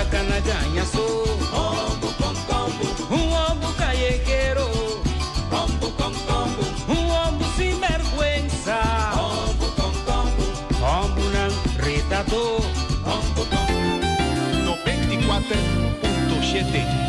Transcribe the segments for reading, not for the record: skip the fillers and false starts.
ta kana gaña so. Un hombu kayehero. Un hombu sinbèrgwensa. Hombunan retadó. 94.7.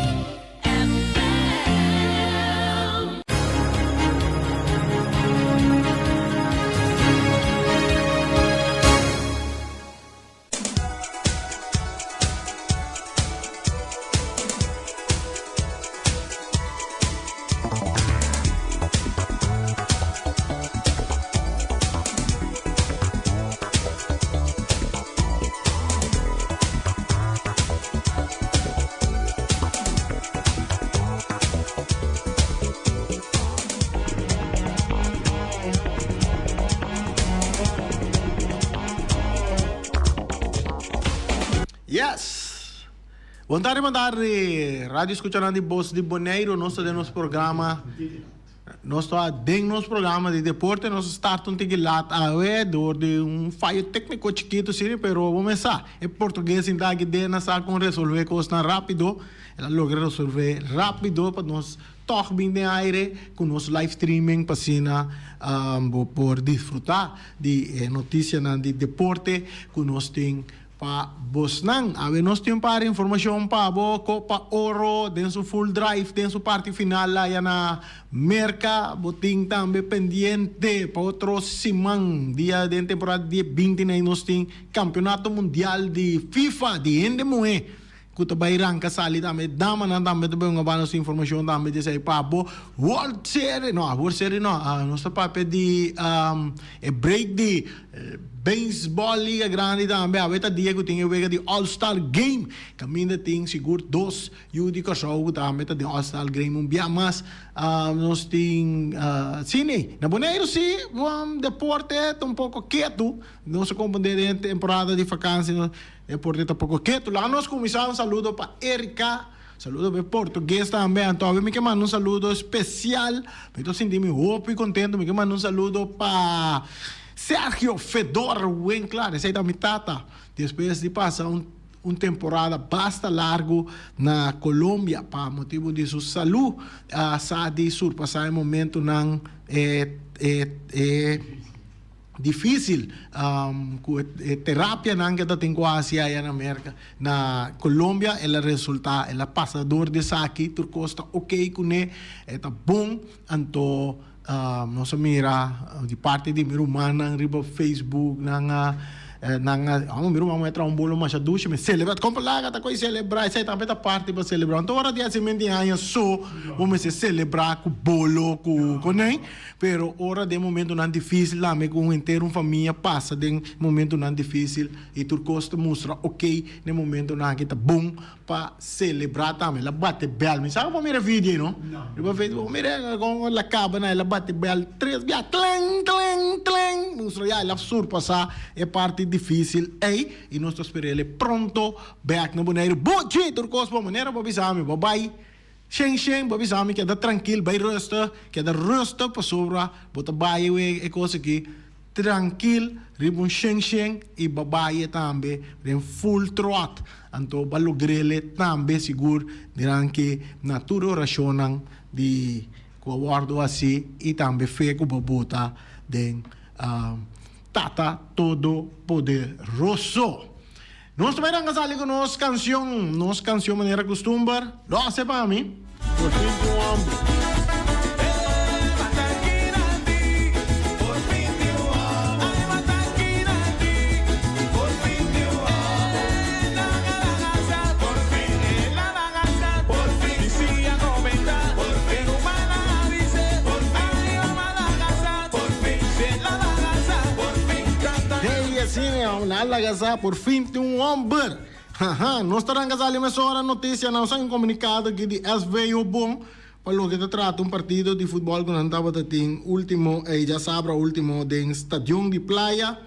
Yes! Bon tardi, bon tardi. Radio escuchanan di Bos di Boneiru. Nos ta den nos programa. Nos ta den nos programa di deporte. Nos a start un tiki laat awe door di un fayo técnico chiquito asina, pero bo mes sa, e portugues sinta aki den a sa con resolve cosnan rápido. El a logra resolve rápido pa nos tòg bin den aire ku nos live streaming pa asina bo por disfrutá di e notisianan di deporte ku nos tin pa bosnan. Awe nos tin un par informashon pa bo, Kopa Oro den su full drive den su parti final aya na Merka. Bo tin tambe pendiente pa otro siman dia den temporada di binti nei nos tin Kampeonato Mundial di FIFA di hende muhé. Ku ta bai ranka sali tambe, damanan tambe ta bai nos informashon tambe di esei pa bo World Series, no World Series no, nos ta papia di e break di Baseball Liga Grandi tambe, awe ta dia ku tin e wega di All Star Game, kaminda tin sigur dos yu di Kòrsou ku tambe ta den All Star Game un bia mas, nos tin sine na Boneiru si deporte ta un poko ketu, nos a komprende den temporada di fakansi. E porte ta poko ketu. Laga nos kuminsá un saludo pa Erika, saludo pa e portugues tambe. Anto awe mi ke manda un saludo spesial, mi ta sinti mi hopi kontentu, mi ke manda un saludo pa Sergio Fedor Winklar, esei ta mi tata, despues di pasa un un temporada basta largu na Colombia pa motibu di su salu a sa di surpasá e momentunan e e e. Difícil cu e terapianan ke ta tin cu haci aya na Merca. Na Colombia el a resulta, el a pasa door di esaki, tur cos ta ok cune, e ta bon. Anto nos a mira di parti di mi rumannan riba Facebook nan a nan a, amo mi ruman a traha un bolo masha dushi, mi celebra, con palaga ta coy celebra, esey tambe ta parti pa celebra. Anto ora di haci menti aña so bo mester celebra cu bolo cu coney. Pero ora den momentonan difícil tambe cu un henter un famia pasa den momentonan difícil y tur cos ta mustra ok den momentonan aki ta bon pa celebra tambe. El a bate bel. Mi sa cu bo mira video ey no? Riba Facebook bo mira con el a caba na el a bate bel tres bia tlen tlen tlen mustra ya el a surpasa e parti difícil ey y nos ta sper'el pronto bek na Boneiru. Buchi! Tur cos bo manera bo bisa mi bo bay. Shen shen, bo bisa mi keda trankil, bai rustig, keda rustig pasobra bo ta bai e e kos aki trankil riba un shen shen i bo bai e tambe den full trot. Anto bo a logr'el tambe sigur diranki na tur e orashonnan di ku a wòrdu hasi i tambe fe ku bo bota den Tata Todopoderoso. Nos ta bai ranka sali ku nos kansion, nos kansion manera kustumber, lo hase pa mi. Por fin tin un homber. Hey asina e nan laga sa por fin tin un homber. Haha nos ta ranka sali mesora noticia nan sa un comunicado aki di SVO bon pa loke ta trata un partido di futbol cu nan tabata tin ultimo ey djasabra ultimo den stadion di playa.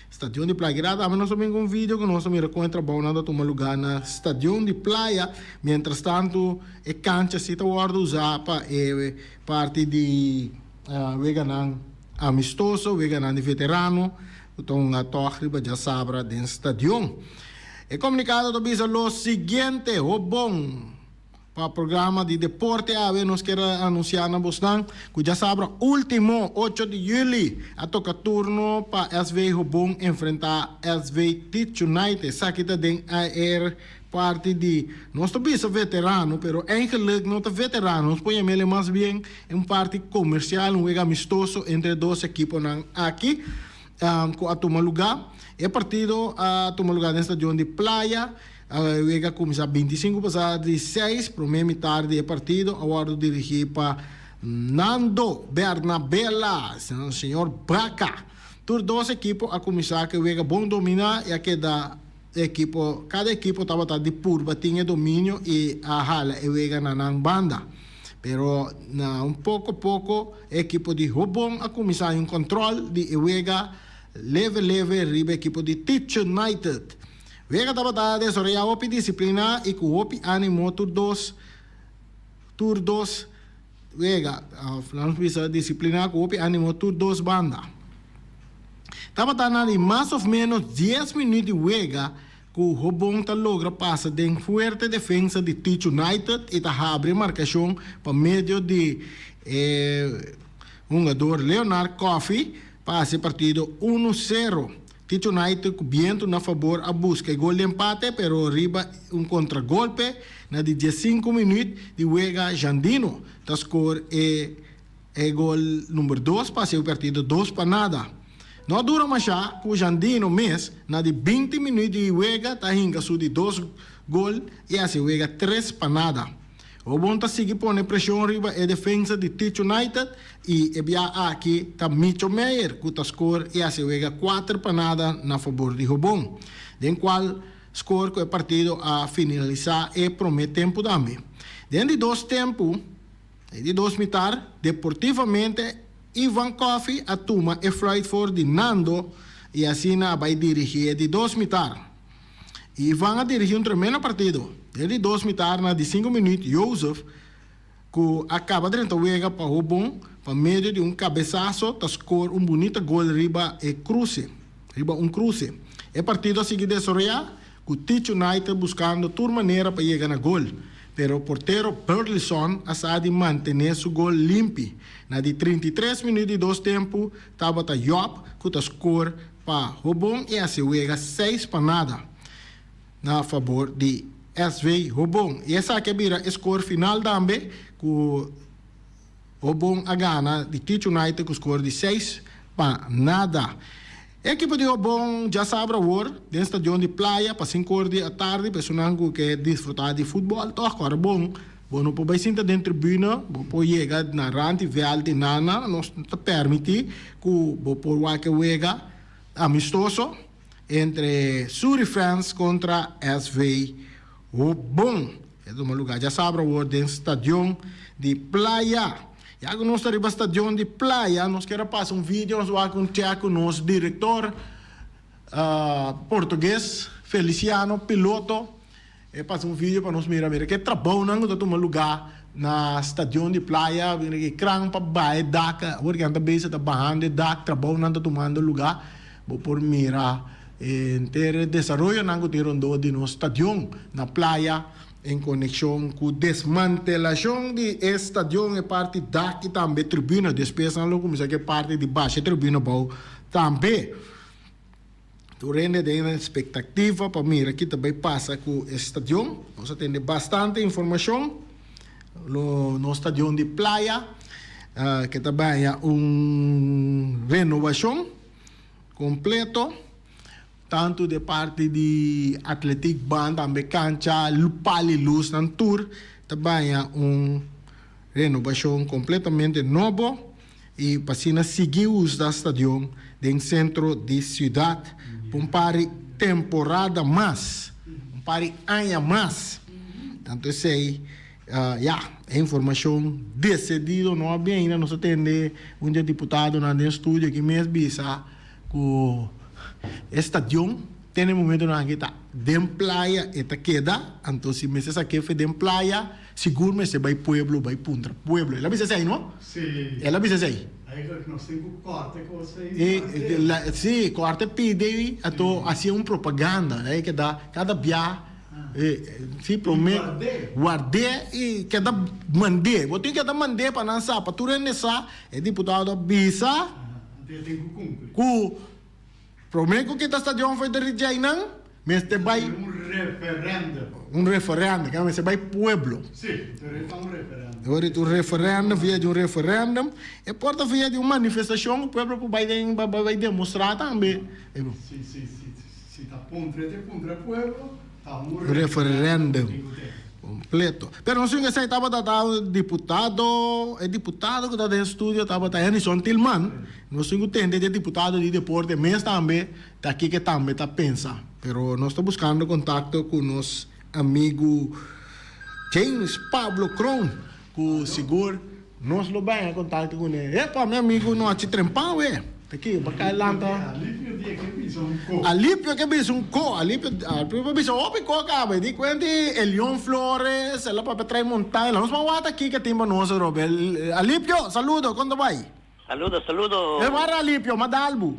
Stadion di playa keda tambe nos a bin cu un video cu nos a mira con e trabounan ta tuma lugar na stadion di playa mientras tanto e cancha si ta wordo usa pa e parti di Weganan amistoso, weganan di veterano ku ta hunga tòg riba djasabra den stadion. E komunikado ta bisa lo siguiente, Hobon pa programa di deporte awe nos kier a anunsiá na bosnan ku djasabra último ocho di yüli a toka turno pa SV Hobon enfrentá SV Teach United. Esaki ta den aer parti di nos ta bisa veterano pero eigenlik no ta veterano nos por yam'el mas bien un parti komersial un wega amistoso entre e dos ekiponan aki. Ku a tuma lugá. E partido a tuma lugá den stadion di Playa. E wega a kuminsá bintisinko pasá di seis. Promé mitar di e partido a wòrdu dirigí pa Nando Bernabela, señor Baca. Tur dos ekipo a kuminsá ku e wega bon dominá i a keda ekipo kada ekipo tabata di purba tin e dominio i a hala e wega na nan banda. Pero na un poko poko e ekipo di Hobon a kuminsá un kòntròl di e wega leve leve riba e ekipo di Teach United. Wega tabata desaroyá hopi disipliná i ku hopi ánimo tur dos tur dos wega òf lanos bisa disipliná ku hopi ánimo tur dos banda. Tabata na di mas òf ménos dies minüt di wega Ku Hobon ta logra pasa den fuerte defensa di Teach United i ta habri markashon pa medio di e hungador Leonard Coffey pa hasi e partido uno sero. Teach United ku bientu na fabor a buska e gol di empate pero riba un kontragolpe na di diesinku minuut di wega Jandino ta skor e E gol number dos pa hasi e partido dos pa nada. No a dura mashá ku Jandino mes na di binti minuut di wega ta hinka su di dos gol i hasi e wega tres pa nada. Hobon ta sigui pone preshon riba e defensa di Teach United i e bia aki ta Micho Meijer ku ta skor i hasi e wega kuater pa nada na fabor di Hobon, den kual skor ku e partido a finalisá e promé tempu tambe. Den di dos tempu. E di dos mitar, deportivamente Ivan Coffey a tuma e fluit for di Nando y asina a bay dirigi e di dos mitar. Ivan a dirigi un tremendo partido. Den di dos mitar na di cinco minuut Jozef, cu a caba drenta wega pa Hobon pa medio di un cabesazo ta score un bunita gol riba e cruce riba un cruce. E partido a sigui desaroya Ku Teach United buskando tur manera pa yega na gol, pero portero Burleson a sa di mantené su gol limpi. Na di 33 minüt di dos tempu tabata Job ku ta skor pa Hobon i hasi wega seis pa nada na fabor di SV Hobon. I esaki a bira e skor final tambe ku Hobon a gana di Teach United ku skor di seis pa nada. E ekipo di Hobon djasabra awor den stadion di Playa pa sinku or di atardi pa esunnan ku ke disfrutá di futbòl tòg kòrda bon bo no por bai sinta den tribuna bo por yega na rant di vèlt di nana nos ta pèrmití ku bo por wak e wega amistoso entre Surifans kontra SV Hobon. E tuma lugá djasabra awor den stadion di Playa. Ya ku nos ta riba stadion di Playa, nos kier a pasa un video, nos wak un chèk ku nos direktor portugues, Feliciano Piloto. E pasa un video pa nos mira, mira ke trabounan ku ta tuma lugá na stadion di Playa, mira ke kran pa baha e dak, awor ke nan ta bezig ta bahando e dak, trabounan ta tumando lugá. Bo por mira henter e desaroyonan ku tin rondó di nos stadion na Playa. En konekshon ku desmantelashon di e stadion e parti dak i tambe tribuna. Despues nan lo kuminsá ku e parti di basha e tribuna abou tambe. Tur hende den espektativa pa mira ki ta bai pasa ku e stadion. Nos a tende bastante informashon lo nos stadion di Playa ke ta baña un renobashon kompleto. Tantu de parti di Atletiek Baan tambe kancha Pali Luz nan tur ta baña un renobashon kompletamente nobo i pa asina sigui usa stadion den sentro di siudat pa un par di temporada mas, un par di aña mas. Tantu esei ya e informashon desedido no a bin ainda nos a tende un di e diputadonan den studio aki mes bisa. Ku e stadion te na e momentonan aki ta den playa e ta keda, anto si mester sa kefe den playa sigur mester bai pueblo bai puntra pueblo. El a bisa esei no? Sí. El a bisa esei? Eigenlijk nos tin ku kòrta e kos ei. E, sí, kòrta e pida ei, anto hasié un propaganda. Ei keda kada bia, sí, promé. Ward'é. Ward'é i keda mand'é. Bo tin keda mand'é pa nan sa, pa tur hende sa, e diputado a bisa. Anto e tin ku kumpli. Ku Prome ku kita stadion foi deri djeinan, mester bai. Un referendum. Un referendum, ke mester bai pueblo. Si, deri ta un referendum. Deri ta un referendum, via di un referendum, e por ta via di un manifestacion ku pueblo por bai den, bai demostra tambe. Si, si, si, si ta puntra e te puntra pueblo, ta un referendum. Completo. Pero nos tin esei tabata ta diputado, e diputado ku ta den studio tabata Hennyson Tilman. Nos tin ku tende di e diputado di deporte mes tambe ta kiko e tambe ta pensa. Pero nos ta buskando kontakto ku nos amigu James Pablo Kroon ku sigur nos lo bai en kontakto kuné. Epa mi amigu no hachi trempan we. Ta ki pa kai lanta. Alipio di e ke bisa un ko. Alipio ke bisa un ko. Alipio Alipio bisa hopi ko kaba. E di kuenta di Elion Flores, el a papia trae montaña. Nos ban wak aki ke tin pa nos arobe. Alipio, saludo, kon ta bai? Saludo, saludo. E wara Alipio, ma dalbu.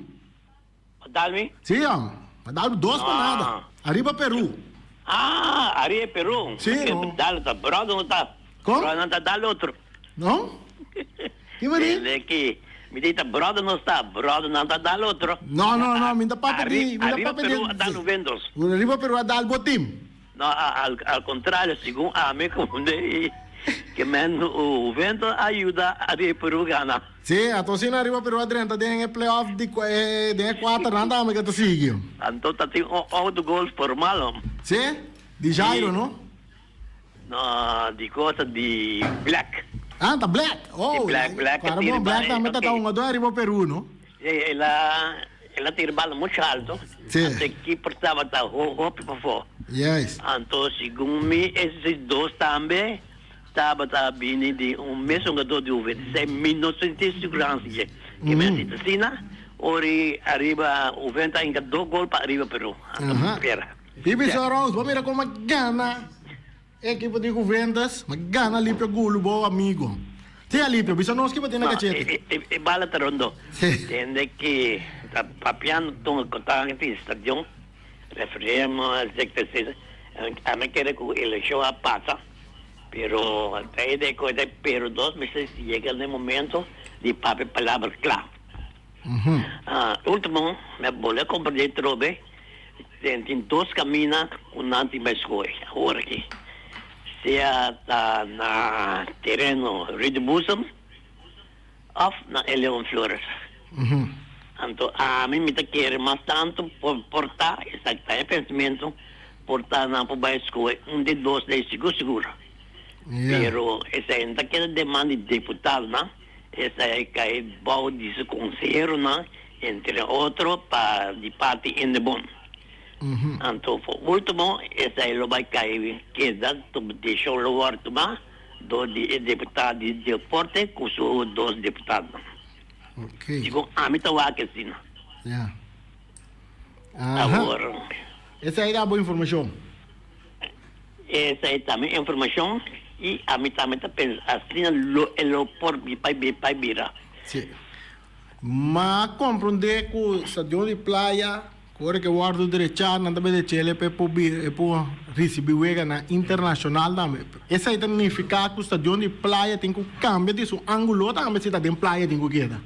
Ma dalmi? Si, am. Ma dalbu dos pa nada. Ariba Peru. Ah, ariba Peru. Si, no. Dal ta brother no ta. Kon? Brother no ta dal otro. No? Ki bo di? Tende ki mi di ta brother no sta, brother nan ta dal otro. No, no, no, mi ta papia di, mi ta Ariba papia di. Peru a dal Juventus. Ariba Peru a dal bo team. No, al al contrario, segun ami como de ke men Juventus a yuda Ariba Peru gana. Si, ato asina Ariba Peru a drenta den e playoff di den e kuaternan tambe ke ta sigui. Anto ta tin un autogol formal. Si, di Jairo, no? No, di cosa di Black. Ah, ta Black. Oh, Di Black, Black a Claro, tira bon, Black bal, tambe ta ok. ta hungador ariba Peru, no? Sí, el a, el a tira bal mucho alto. Sí. Anto e keeper tabata ho, hopi pafó. Yes. Anto segun mi ese dos tambe tabata bini di un mes hungador di Juventus. Mi no sinti siguransa dje. Ke mi a sinti asina, ora ariba Juventus a hinka dos gol pa ariba Peru. Anto mi spera. Bibi Soros, bo mira como a gana e equipo di Juventus, ma gana Alipio Gulu, bo amigo. Si Alipio, bisa nos kibo tin na No, cachete. e, e, e bala ta rondo. Si. Tende ki ta papiando tun ku ta di stadion, referendum, etcetera, etcetera. Ami kere ku elekshon a pasa, pero ta e de ku pero nos mester yega na e momento di papia palabra kla. Ultimo, mi a bolbe comprende trobe, den tin dos camina cu nan tin bay scoge awor aki, sea ta na tereno Rio de Boezem of na e Leon Flores. Anto ami mi ta kere mas tanto por por ta, esaki ta e pensamento, por ta nan por bay scoge un di dos dei sigur sigur. Pero esaki no ta keda den man di deputadonan. Esei kai bou di su konseheronan, entre otro pa di parti Indebon. Anto por ultimo esei lo bai kai keda desishon lo wòrdu tumá dor di e deputado di deporte ku su dos deputadonan. Segun ami ta wak asina. Awor. Esei ta bo informashon. Esei ta mi informashon i ami tambe ta pensa asina lo e lo por bai bira. Sí. M'a komprondé ku stadion di Playa ku ora ke wòrdu drechá nan ta bende chele pa e por bira e por risibí weganan internashonal tambe. Esei ta nifiká ku stadion di Playa tin ku kambia di su ángulo tambe si ta den playa tin ku keda.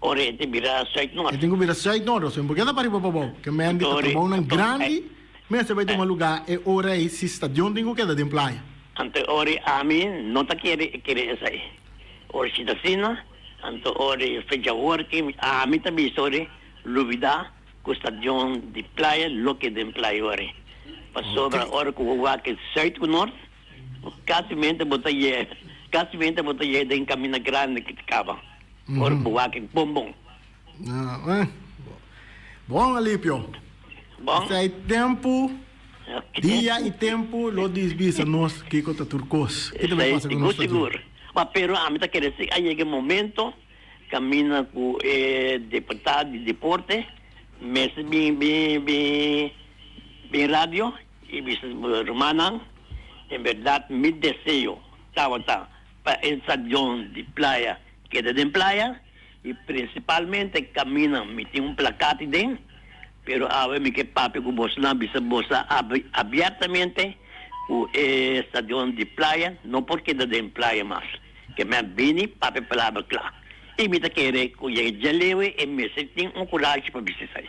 Ora e ta bira Zuid-Noord. E tin ku bira Zuid-Noord, osea por keda pariba pabou. Ke men di ta trabounan grandi mester bai tuma lugá e ora ei si stadion tin ku keda den playa. Anto e ora ei ami no ta kere kere esei. Ora si ta asina, anto ora e fecha awor ki ami ta bisa ora ei lubidá ku stadion di playa lo keda den playa ora ei. Pasobra ora ku bo wak e Zuid ku Noord, kasimente bo ta yega kasimente bo ta yega den kaminda grandi ki ta kaba. Ora bo wak e bon bon. Bon Alipio. Bon. Esei tempu, dia i tempu lo disbisa nos kiko ta tur kos. Ki ta bai pasa ku nos Sigur sigur. Ma pero ami ta kere si a yega e momento kaminda ku e deputado di deporte mester bin bin bin bin radio i bisa rumannan en berdad mi deseo tabata pa e stadion di playa. Keda den playa y principalmente camina mi tin un plakat den pero awe mi ke papia cu bosnan bisa bosa abiertamente cu e stadion di playa no por keda den playa mas ke mi a bini papia palabra cla y mi ta kere cu yega djalewe e mester tin un curashi pa bisa esai.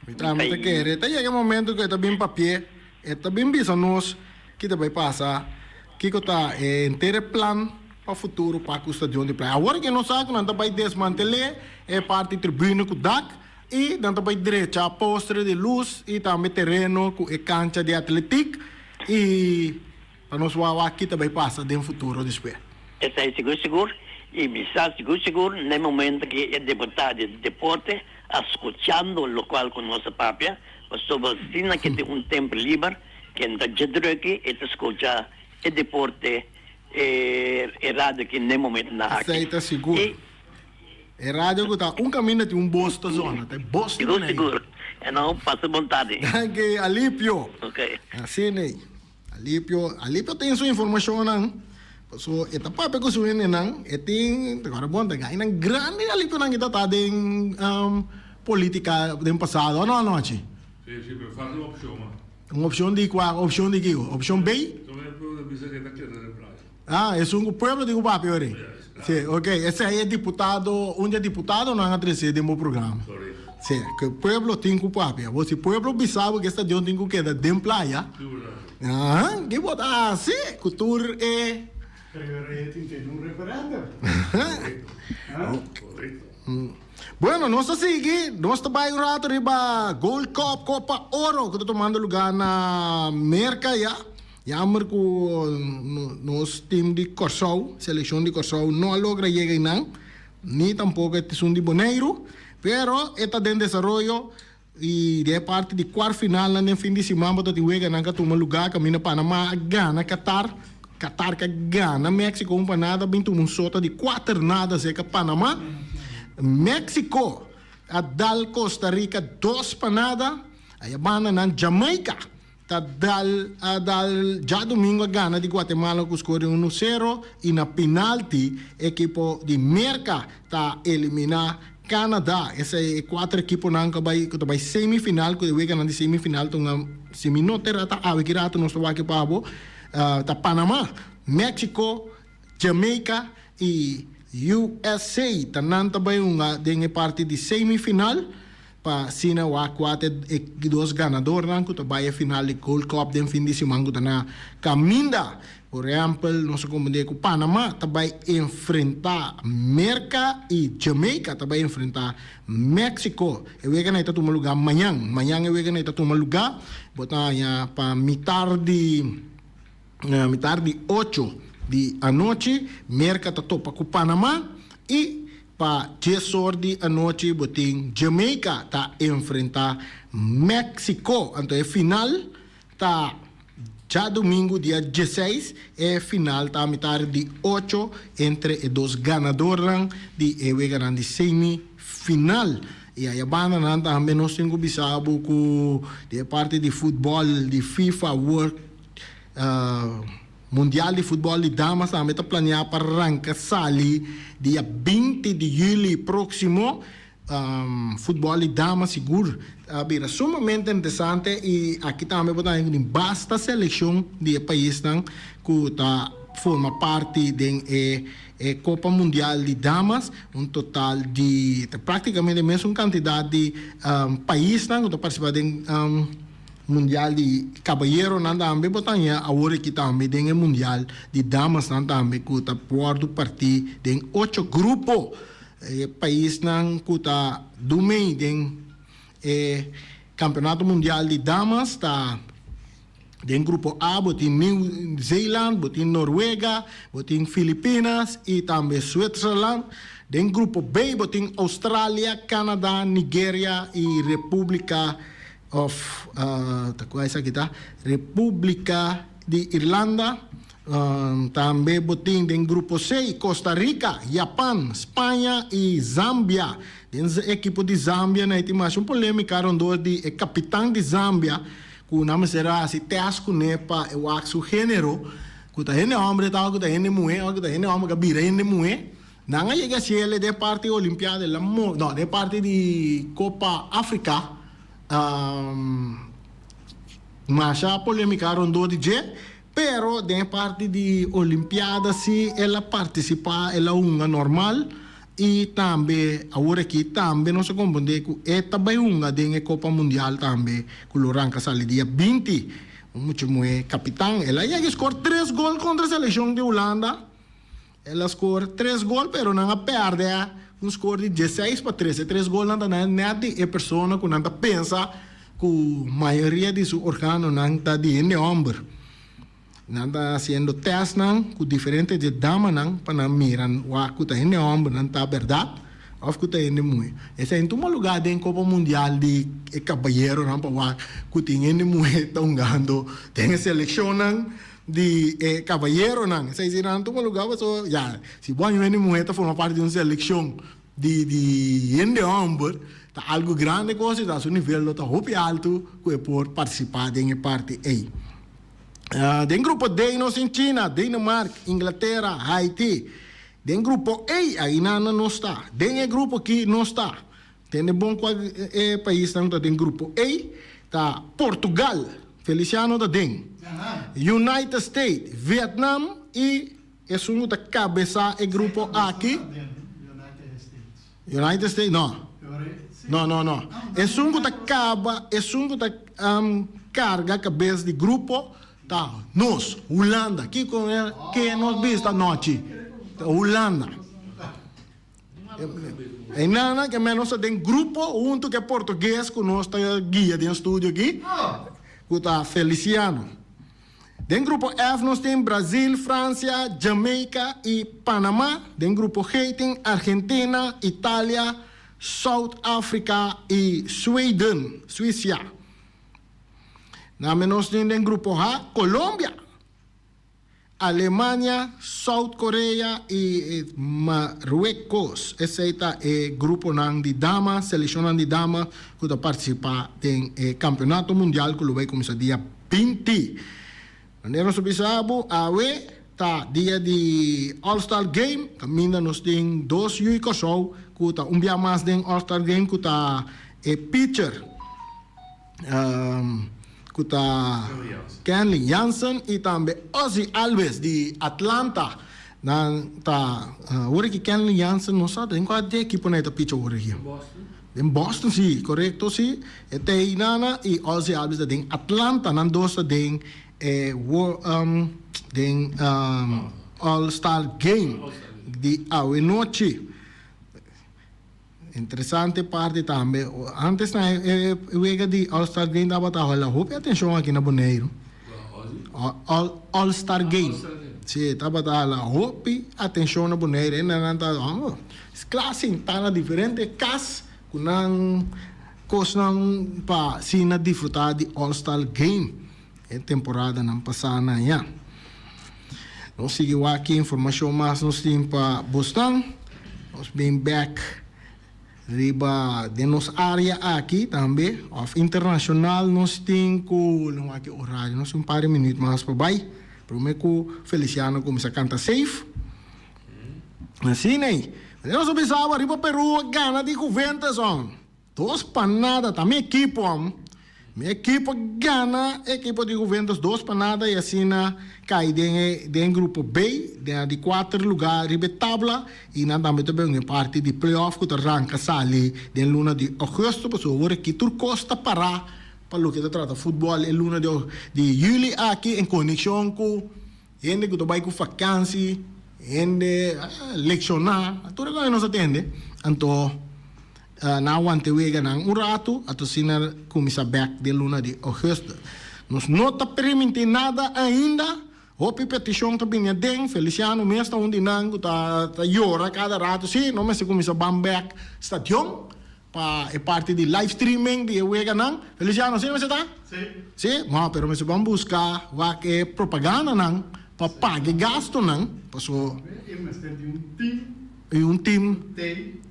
Mi tambe ta kere. Ta yega e momento cu e ta bin papia, e ta bin bisa nos ki ta bay pasa, kico ta e henter e plan pa futuro pa cu stadion di Playa. Awor ke nos sa cu nan ta bay desmantele e parti tribune cu dak y nan ta bay drecha postre di luz y tambe tereno cu e cancha di atletic y Pa nos wou wak ki ta bay pasa den futuro despues. Esei sigur sigur y mi sa sigur sigur na e momento ki e deputado di deporte a scuchando locual cu nos a papia, pasobra asina ke tin un tempo liber ke no ta dje druki e ta scucha e deporte e radio ki na e momento nan aki. Esei ta sigur. Y E radio cu ta un caminda tin un bos ta zona, ta e bos di sigur Boneiru. sigur. E no pasa bon tardi. Danki Alipio. Ok. Asina ei. Alipio, Alipio tin su informacionnan, paso e ta papia cu su hendenan, e tin, awor bon ta gainan grandi Alipionan ki ta ta den politica den pasado, o no anochi? Si, si, pero falta un opcion mas. Un opcion di cua? Opcion di kico? Opcion B? Tome e pueblo bisa cu e ta keda den playa. Ah, esun cu pueblo tin cu papia ori. Yes, Si, ok, esey e diputado, un di e diputadonan a trece den bo programa. Correcto. Si, cu pueblo tin cu papia. Bo si pueblo bisa bo cu e stadion tin cu keda den playa, ah, ki bo ta haci cu tur e. Pero e tin tene un referendum. Correcto, correcto. Bueno, nos ta sigui, nos ta bai un rato riba Gold Cup, Copa Oro, cu ta tomando lugar na Merca ya. Jammer cu nos team di Corsou, seleccion di Corsou no a logra yega einan, ni tampoco esun di Boneiru, pero e ta den desaroyo y den e parti di cuart finalnan den fin di siman bo ta tin weganan cu a tuma lugar caminda Panama a gana Qatar, Qatar cu a gana Mexico un pa nada a bin tuma un sota di cuater nada cerca Panama, Mexico a dal Costa Rica dos pa nada, aya banda nan Jamaica. Ta dal a dal djadumingu a gana di Guatemala ku skor di unu sero i na pinalti ekipo di Merka ta eliminá Canada. Esei e kuater ekiponan ku a bai ku ta bai semifinal ku e weganan di semifinal ta un si mi no ta erá ta awe ki rato nos ta wak pa bo ta Panama, Mexico, Jamaica i USA ta nan ta bai hunga den e parti di semifinal. Pa asina wak kua ta e dos ganadornan ku ta bai e final di Gold Cup den fin di siman ku ta na kaminda. Por ehèmpel, nos a komprendé ku Panama ta bai enfrentá Merka i Jamaica ta bai enfrentá Mexico. E weganan ei ta tuma lugá mañan. Mañan e weganan ei ta tuma lugá. Bo ta haña pa mitar di mitar di ocho di anochi Merka ta topa ku Panama i Pa dies or di anochi bo tin Jamaica ta enfrenta Mexico. Anto e final ta djadumingu dia dieseis. E final ta mitar di ocho entre e dos ganadornan di e weganan di semi final. Y aya banda nan tambe nos tin cu bisa bo cu di e parti di futbol di FIFA World. Mundial di Futbòl di Damas tambe ta planeá pa ranka sali dia binti di yüli próksimo. Futbòl di damas sigur a bira sumamente interesante i aki tambe bo ta haña ku tin basta selekshon di e paisnan ku ta forma parti den e e Kopa Mundial di Damas. Un total di ta práktikamente mesun kantidat di paisnan ku ta partisipá den. Mundial di kabayeronan tambe bo ta haña awor aki tambe den e mundial di damasnan tambe ku ta wòrdu partí den ocho grupo. E paisnan ku ta dumei den e kampeonato mundial di damas ta den grupo A bo tin Nieuw Zeeland, bo tin Noruega, bo tin Filipinas i tambe Switzerland. Den grupo B bo tin Australia, Canada, Nigeria i Repúblika Of ta kua esaki ta? Republica di Irlanda. Tambe bo tin den grupo C, Costa Rica, Japan, Spaña y Zambia. Den ekipo di Zambia na e tin masha un polemica rondor di e capitan di Zambia cu nan mester a haci test cune pa e wak su genero, cu ta hende hombre ta of cu ta hende muhe of cu ta hende hombre cu a bira hende muhe. Nan a yega hasiel den parti Olimpiada el a mo no den parti di Copa Africa masha polemica rondó di dje pero den parti di Olimpiada si el a participa el a hunga normal y tambe awor aki tambe nos a comprende cu e ta bay hunga den e Copa Mundial tambe cu lo ranca sali dia 20 un mucha muhe capitan el a yega score tres gol contra seleccion di Hulanda. El a score tres gol pero nan a perde un score di dieseis pa tres. E tres golnan ta net di e persona cu nan ta pensa cu mayoria di su organonan ta di hende homber. Nan ta haciendo testnan cu diferente dje damanan pa nan mira wak cu ta hende homber nan ta berdad of cu ta hende muhe. Esei no tuma lugar den Copa Mundial di e cabayeronan pa wak cu tin hende muhe ta hungando den e seleccionnan. Di e kabayeronan. Esei si nan tuma lugá pasobra ya si bo aña hende muhé ta forma parti di un selekshon di di hende hòmber ta algu grande kos i ta su nivel lo ta hopi altu ku e por partisipá den e parti ei. Den grupo D nos tin China, Denemark, Inglatera, Haiti. Den grupo E ainan nos ta. Den e grupo aki nos ta. Tende bon kua e paisnan ta den grupo A ta Portugal, Feliciano ta den, United States, Vietnam y esun ku ta kabesá e grupo aki, United States no, no no no, esun ku ta kaba esun ku ta karga kabes di grupo ta nos, Hulanda, kiko ke nos bista anochi? Ta Hulanda. Einanan ke men nos ta den grupo huntu ke portugues ku nos ta guia den studio aki, ku ta Feliciano. Den grupo F nos tin Brazil, Francia, Jamaica i Panama. Den grupo G tin Argentina, Italia, South Africa i Sweden, Suecia. Name nos tin den grupo H Colombia. Alemania, South Korea i Marruecos. Esei ta e gruponan di dama, selekshonnan di dama ku ta partisipá den e kampionato mundial ku lo bai kuminsá dia 20. Manera nos a bisa bo, awe ta dia di All Star Game, kaminda nos tin dos yu i Kòrsou ku ta un bia mas den All Star Game ku ta e pitcher. Ku ta Kenley Jansen i tambe Ozzie Albies di Atlanta. Nan ta awor aki Kenley Jansen no sa den kua di ekipo nan e ta picha awor aki. Den Boston si, korekto si. E ta ei nana i Ozzie Albies ta den Atlanta. Nan dos ta den e den All Star Game di awe nochi. Interesante parti tambe, antes na e wega di All Star Game tabata hala hopi atencion aki na Boneiru. All Star Game. Si, tabata hala hopi atencion na Boneiru. E nan ta kla sinta na diferente kas ku nan kosnan pa asina disfruta di All Star Game e temporadanan pasa na ya. Nos sigui wak ki informashon mas nos tin pa bosnan. Nos bin bek riba den nos área aki tambe òf internashonal nos tin ku lo wak e orario nos tin un par di minüt mas pa bai promé ku Feliciano kuminsá kanta safe. Asina ei. Nos a bisa awa riba Peru a gana di Juventus on. Dos pa nada ta mi ekipo am. Mi ekipo gana ekipo di Juventus dos pa nada y asina cay den e den grupo B den a di cuater lugar riba e tabla y nan tambe ta bin e parti di playoff cu ta ranca sali den luna di augustus pasobra awor aki tur cos ta para pa loke ta trata futbol e luna di di juli aki en conexion cu hende cu ta bay cu vakantie hende lecciona tur e cosa nos a tende anto. Nan a wanta e weganan un ratu, atosina kuminsá bèk den luna di ougùstùs. Nos no ta permití nada ainda. Hopi petishon ta bini aden. Feliciano mes ta un di nan ku ta yora kada ratu, Sí, no mester kuminsá ban bèk stadion pa e parti di live streaming di e weganan. Feliciano, asina mester ta? Sí. Sí? Bon, pero mester ban buska wak e propagandanan pa paga e gastunan, paso. E mester di un team. I un team. Tei.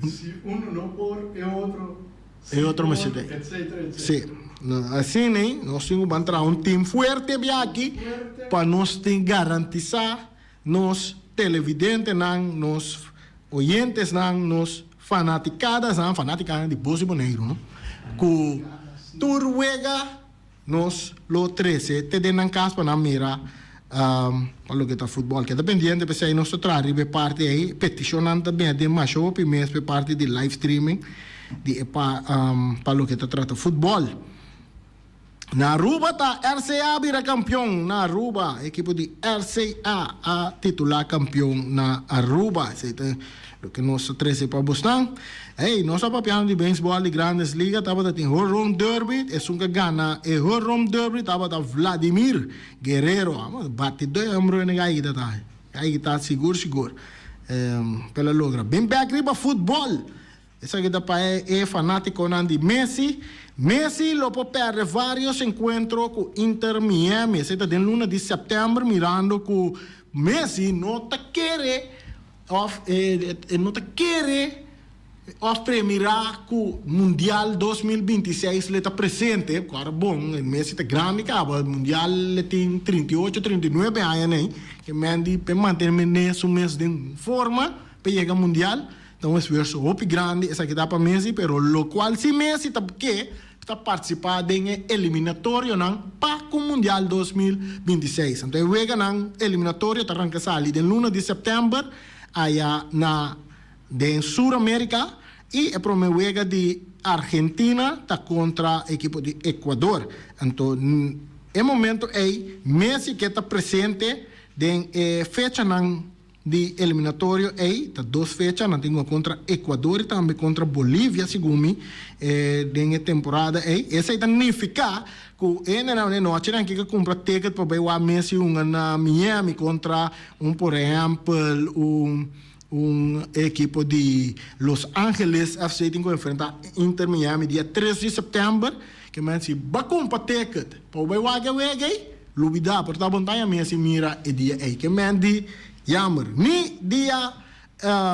Si uno no por, e otro si E otro por, mester den. etcetera, etcetera. Si. Asina ei, nos tin ku ban traha un team fuerte bia aki Fuerte. pa nos tin garantisa nos televidentenan, nos. Oyentesnan, nos fanaticadasnan, fanaticanan di Bos di Boneiru, no, cu tur wega nos lo trece te den nan cas pa nan mira pa loke ta futbol. Keda pendiente p'esei nos ta traha riba e parti ei. Peticionnan ta bini den masha hopi mes p'e parti di live streaming di e pa pa loke ta trata futbol. Na Aruba ta RCA bira kampion na Aruba. Ekipo di RCA a titulá kampion na Aruba. Esei ta loke nos ta trese pa bosnan. Hey, nos ta papiando di beisbòl di Grandes Liga. Tabata tin Home Run Derby. Esun ku a gana e Home Run Derby tabata Vladimir Guerrero. Bati dos home run e gai ta ta. Gai ta sigur sigur. Pero a logra. Bin bèk riba futbòl. Esaki ta pa e fanátikonan di Messi. Messi lo por pèrdè vários enkuentro ku Inter Miami. Esei ta den luna di sèptèmber mirando ku Messi no ta kere òf e no ta kere òf premirá ku Mundial 2026 lo e ta presente. Ku ora bon Messi ta grandi kaba, Mundial e tin 38, 39 aña nei. Ke men di pa e mantené su mes den forma pa yega Mundial. Ta un esfuerso hopi grandi esaki ta pa Messi, pero locual si Messi ta ke ta participa den e eliminatorionan pa cu Mundial 2026. Anto e weganan eliminatorio ta ranca sali den luna di september aya na den Sur America y e prome wega di Argentina ta contra ekipo di Ecuador. Anto e momento ey Messi ke ta presente den e fechanan Di eliminatorio ey ta dos fecha, nan tin kontra Ecuador y tambe kontra Bolivia segun mi den e temporada ey. Esey ta nifica cu e hendenan e nochinan aki ke cumpra ticket pa bay wak Messi hunga na Miami kontra un por ehempel un un ekipo di Los Angeles FC tin cu enfrenta Inter Miami dia tres di september. Ke men si ba cumpra ticket pa bo bay wak e wega ey, Lubidá, por ta bontaña mi a mira e dia ei. Ke men di jammer. Ni dia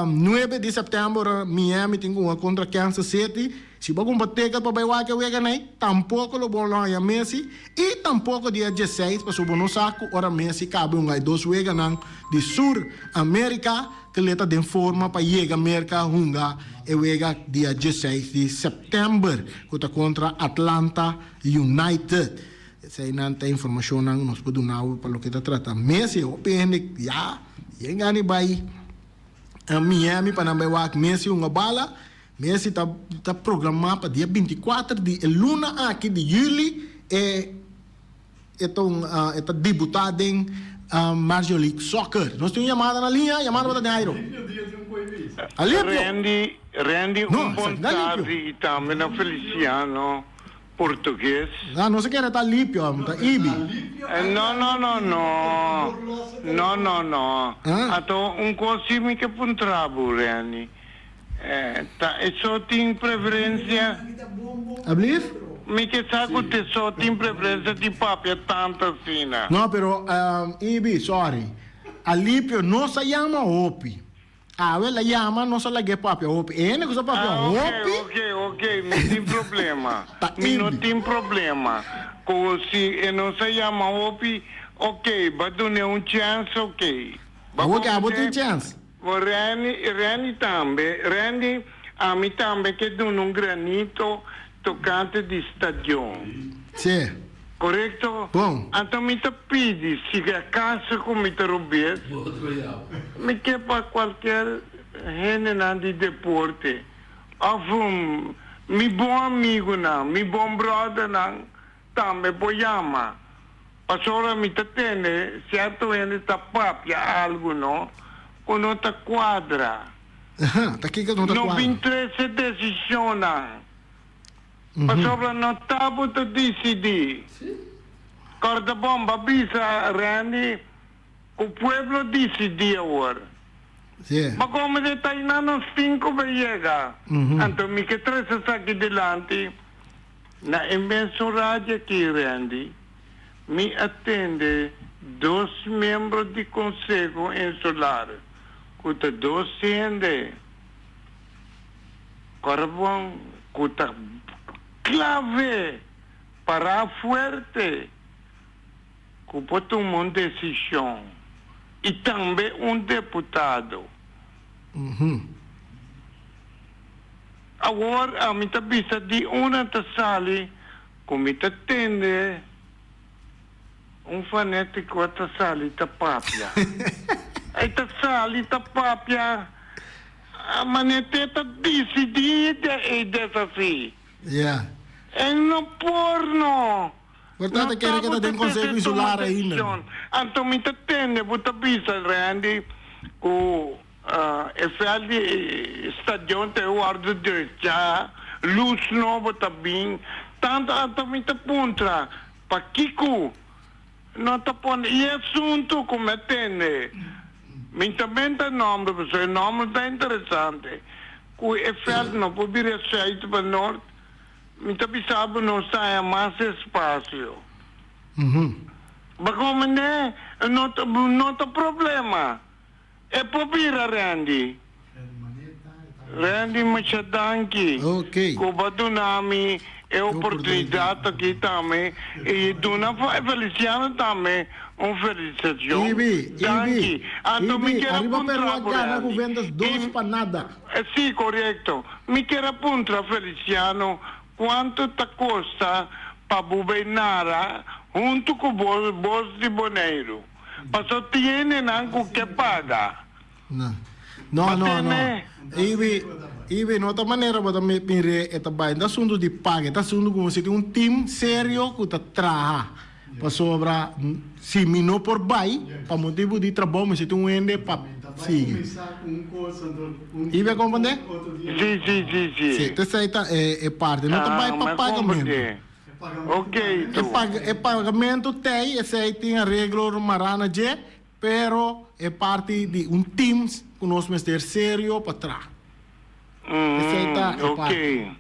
nuebe di sèptèmber ora Miami tin ku hunga kontra Kansas City, si bo a kumpra ticket pa bai wak e wega nei, tampoko lo bo lo haña Messi i tampoko dia dieseis pasobra bo no sa ku ora Messi kabe hunga e dos weganan di Sur Amerika ku le ta den forma pa yega Merka hunga e wega dia dieseis di sèptèmber ku ta kontra Atlanta United. Eseinan ta informashonnan nos por duna bo pa loke ta trata Messi. Hopi hende ya yega ni bai Miami pa nan bai wak Messi hunga bala. Messi ta ta programa pa dia 24 di e luna aki di juli e e ta un e ta debuta den Major League Soccer. Nos tin un yamada na liña, yamada bo ta den airo. Alipio! Randy, Randy No, un bon esaki ta Alipio. tardi y tambe na Feliciano. Portugues. Ah, no se kere ta lipio, amo ta ibi. No, no, no, no. No, no, no. Ah. Ato un cos si mi ke puntra bo, Renny. Ta e so tin preferencia? Ablief? Mi ke sa cu te so tin preferencia di papia tanto asina. No, pero Ibi, sorry. Alipio no sa yama hopi. Awe la yama no sa lag'é papia hopi. E hende ku sa papia Ah, ok, hopi. ok, ok, mi tin problema. Ta Mi no Ibi. tin problema. Ku si e no sa yama hopi, ok, ba dun'é un chèns, ok. Ba Awor ke abo tin komprendé? chèns. Bo Renny, Renny tambe, Renny, ami tambe ke duna un granito tokante di stadion. Sí. Korekto? Bon. Anto mi ta pidi, si acaso ku mi ta robes, mi ke pa kualkier hendenan di deporte òf mi bon amigunan, mi bon bròdernan tambe por yama. Pasobra mi ta tende sierto hende ta papia algu no ku no ta kuadra. Ta kiko no ta No kuadra? bin trese desishonnan. Pasobra no ta bo ta disidí. Kòrda bon, bo a bisa Randy ku pueblo disidí awor. Ma komo di ta einan nos tin ku bai yega. Anto mi ke trese esaki dilanti na e mesun radio aki, Randy. Mi a tende dos miembro di Konseho Insular ku ta dos hende. Kòrda bon ku ta klave pará fuerte ku por tuma un desishon i tambe un deputado. Awor ami ta bisa di una ta sali ku mi ta tende un fanetiko ta sali ta papia. E ta sali ta papia manete ta disidí e desasí. E no por no. Por ta ta kere ke ta den Konseho Insular ainda. Anto mi ta tende bo ta bisa Randy ku e veld di e stadion ta e wordo drecha, luz nobo ta bin, tanto anto mi ta puntra pakiko no ta pone e asunto ku mi a tende mi ta menta nomber pasobra e nomber ta interesante ku e veld no por bira zuid pa noord. Mi ta bisa bo nos ta haña mas espasio. Bakomende no ta no ta problema. E por bira Randy. Randy masha danki ku bo a duna mi e oportunidat aki tambe i duna Feliciano tambe un felicitacion. Danki. Anto mi kier a puntra bo Randy. Sí, korekto. Mi kier a puntra Feliciano kuantu ta kosta pa bo bay nara huntu ku bo Bos di Boneiru. Paso tin hendenan ku ke paga. No. No, no, no. Ibi, Ibi, no ta manera bo ta mir'é e ta bai. No ta asuntu di paga, e ta asuntu ku si tin un tim serio ku ta traha. Pasobra si mi no por bai pa motibu di trabou mi si tin un hende pa sigui. Ibi a comprende? Si, si, si, si. Si, t'esei ta e parti. No ta bai pa pagamentu. Ok, E pag, e pagamentu t'ei, esei tin areglo mará na dje, pero e parti di un team ku nos mester serio pa traha. Esei ta e parti.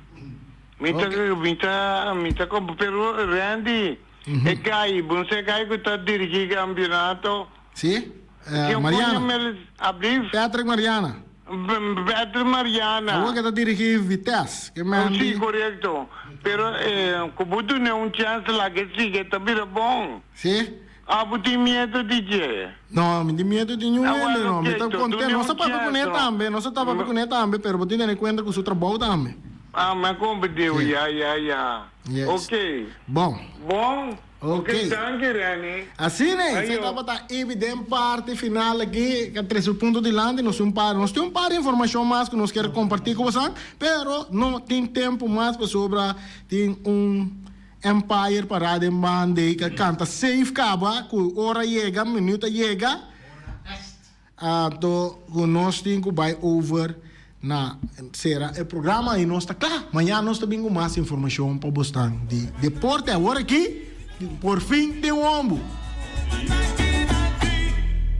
Mi ta, mi ta, mi ta comp, pero Randy, e guy, bon sa e guy cu ta dirigi campeonato? Si, Mariana. Ablief? Patrick Mariana. Patrick Mariana. Awor ke ta dirigi Vitesse, ke man di. Si, corecto. Pero cu bo duna un chance laga e sigui, e ta bira bon. Si. Ah, bo tin miedo di dje? No, mi tin miedo di niun hende no. Mi ta konten. Nos a papia kuné tambe, nos a ta papia kuné tambe, pero bo tin tene kuenta ku su trabou tambe. Ah, mi a komprendé. Ya, ya, ya. Yes. Ok. Bon. Bon. Ok. Ok, danki Renny. Asina, Ayo. esei tabata Ibi den parti final aki, ku a trese su punto dilanti. Nos tin un par, nos tin un par di informashon mas ku nos kier kompartí ku boso, pero no tin tempu mas pasobra tin un Empire pará den banda ei ka kanta safe kaba ku ora yega, minuut a yega, anto ku nos tin ku bai over na sera e programa i nos ta kla. Mañana nos ta bin ku mas informashon pa bosnan di deporte. Awor aki por fin tin un hombu.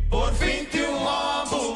Por fin tin un hombu.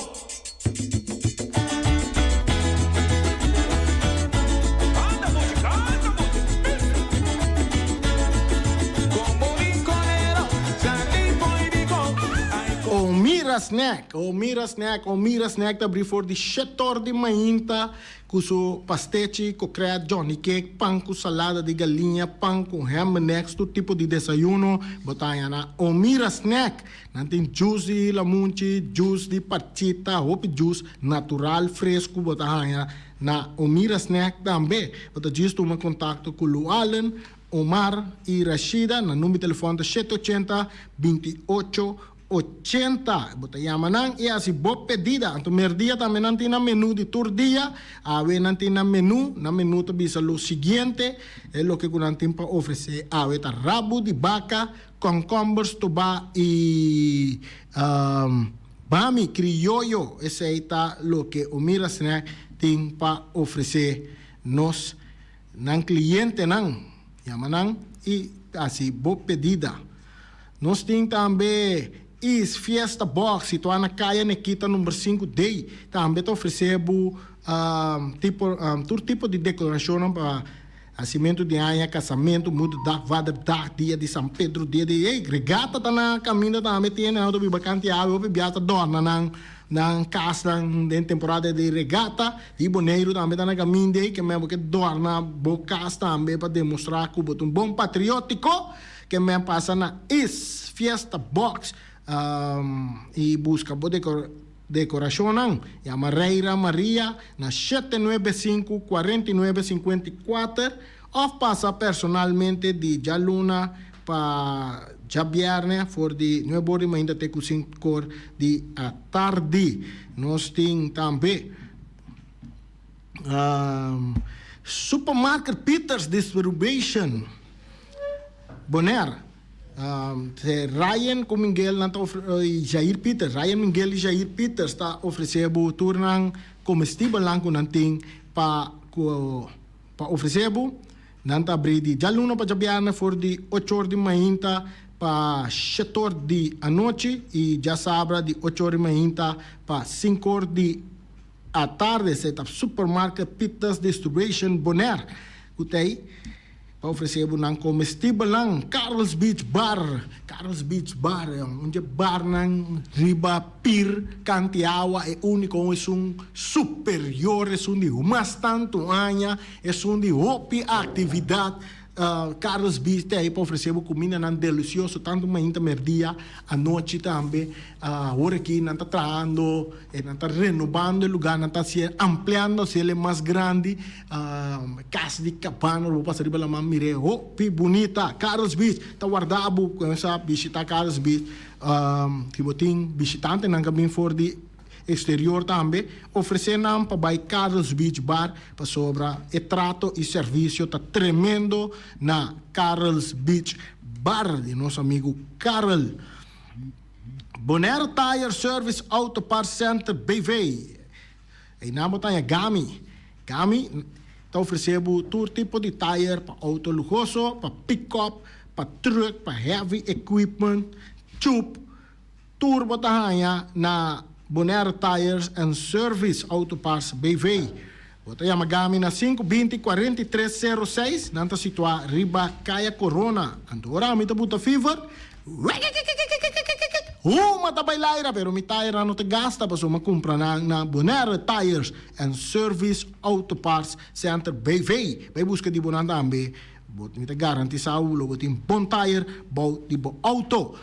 Omira Snack, Omira Snack, Omira Snack ta abri for di shetor di mainta ku su pastechi, kokret, johnny cake, pan ku salada di galiña, pan ku ham en eggs, tur tipo di desayuno bo ta haña na Omira Snack. Nan tin juice di lamunchi, juice di parchita, hopi juice natural fresku bo ta haña na Omira Snack tambe. Bo ta djis tuma kontakto ku Luallen, Omar i Rashida. Nan number di telefòn ta shete ochenta, binti ocho, ochenta. Bo ta yama nan i hasi bo pedida. Anto merdia tambe nan tin nan menu di tur dia. Awe nan tin nan menu. Nan menu ta bisa lo siguiente, e loke ku nan tin pa ofresé awe ta rabu di baka, Kònkòmber stobá i bami krioyo, esei ta loke Omira Snack tin pa ofresé nos nan klientenan. Yama nan i hasi bo pedida. Nos tin tambe Is Fiesta Box situá na Kaya Nekita number sinku D. Tambe ta ofresé bo tipo tur tipo di dekorashonnan pa Hasimentu di aña, kasamentu, moederdag, vaderdag, dia di San Pedro, dia di ey, regata ta na kaminda tambe tiene nan ta biba kanti awe hopi bia ta dòrna nan nan kasnan den temporada di regata di Boneiru tambe ta na kaminda ey ke men bo ke dòrna bo kas tambe pa demostrá ku bo ta un bon patriótiko ke men pasa na Is Fiesta Box i buska bo dekor. dekorashonnan. Yama Reira Maria na 795 49 54 òf pasa personalmente di djaluna pa djabièrnè for di nuebe or di mainta te ku sinkor di atardi. Nos tin tambe Supermarket Peters Distribution Bonaire. Ryan ku Miguel nan ta y Jair Peters, Ryan Miguel y Jair Peters ta ofresé bo tur nan komestibelnan ku nan tin pa ku pa ofresé bo. Nan ta abrí di djaluna pa djabièrnè for di ocho or di mainta pa shete or di anochi y djasabra di ocho or di mainta pa sinku or di atardi. Esei ta Supermarket Peters Distribution Bonaire ku ta ei pa ofresé bo nan komestibelnan. Carl's Beach Bar, Carl's Beach Bar e un dje barnan riba pir kanti awa, e úniko un esun superior, esun di mas tantu aña. Esun di hopi actividad. Carlos Beach ta ei pa ofrece bo cumindanan delicioso tanto mainta, merdia, anochi tambe. Awor aki nan ta trahando, nan ta renobando e lugar, nan ta haciendo, ampliando haciele mas grandi. Cas di cabana lo bo pasa riba laman mira e hopi bunita. Carlos Beach ta warda bo cuminsa bishita Carlos Beach. Si bo tin bishitantenan ka bin for di Exterior tambe ofrece nan pa bay Carl's Beach Bar pasobra e trato y servicio ta tremendo na Carl's Beach Bar di nos amigo Carl. Bonaire Tire Service Auto Parts Center BV. Eynan bo ta haña Gami. Gami ta ofrece bo tur tipo di tire pa auto luhoso, pa pick-up, pa truck, pa heavy equipment, tube. Tur bo ta haña na Bonaire Tires and Service Auto Parts BV. Bo ta yama Gami na 5 20 43 06. Nan ta situá riba Kaya Corona. Anto ora ami ta buta fever, wekekekekekekekekek, huma ta bai laira, pero mi tire no ta gasta pasobra mi a kumpra nan na Bonaire Tires and Service Auto Parts Center BV. Bai buska di bo nan tambe. Bo mi ta garantisá bo lo bo tin bon tire bou di bo auto.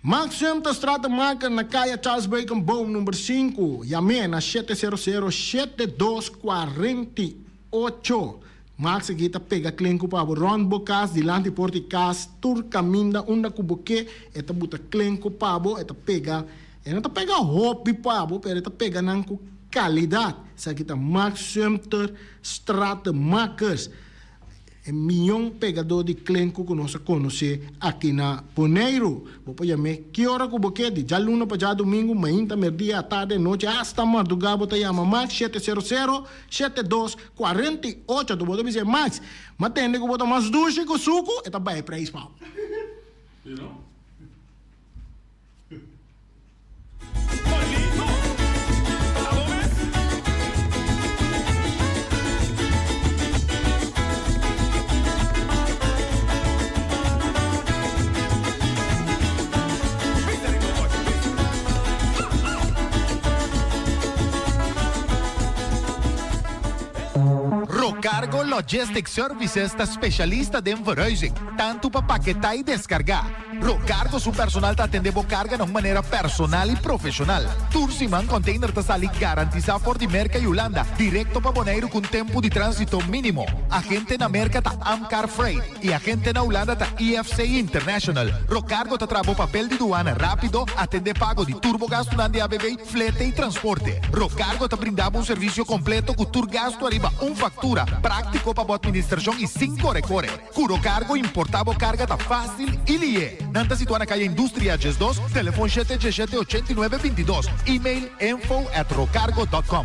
Maxim ta stratenmaker na Kaya Charles Beukenboom number sinku. Yam'é na shete sero sero shete dos kuarenta i ocho. Max aki ta pega klenku pa bo rònt bo kas, dilanti por di kas, tur kaminda unda ku bo ke e ta buta klenku pa bo, e ta pega, e no ta pega hopi pa bo pero e ta pega nan ku kalidat. Esaki ta Max Sumter Stratenmakers. E mion pegadó di klenku ku nos a konosé aki na Boneiru. Bo por yam'é ki ora ku bo ke, di djaluna pa djadumingu, mainta, merdia, atardi, anochi, asta mardugá bo ta yama Max 700 72 48. Bo ta bis'é, Max, m'a tende ku bo ta mas dushi ku suku, e ta bai e preis pa bo. Rocargo Logistics Services ta specialista den verhuizing, tanto pa paketá y descargá. Rocargo su personal ta atende bo carga na un manera personal y profesional. Tur siman container ta sali garantisa for di Merca y Hulanda directo pa Boneiru cu un tempo di transito minimo. Agente na Merca ta Amcar Freight y agente na Hulanda ta IFC International. Rocargo ta traha bo papel di duana rapido, atende pago di tur bo gastunan di ABB, flete y transporte. Rocargo ta brinda bo un servicio completo cu tur gasto ariba un factura, practico pa bo administracion y sin core-core. Ku Rocargo importá bo karga ta fásil i lié. Nan ta situá na Kaya Industria 12, telefon shete djeshete ochenta i nuebe bintidos, email info at rocargo dot com.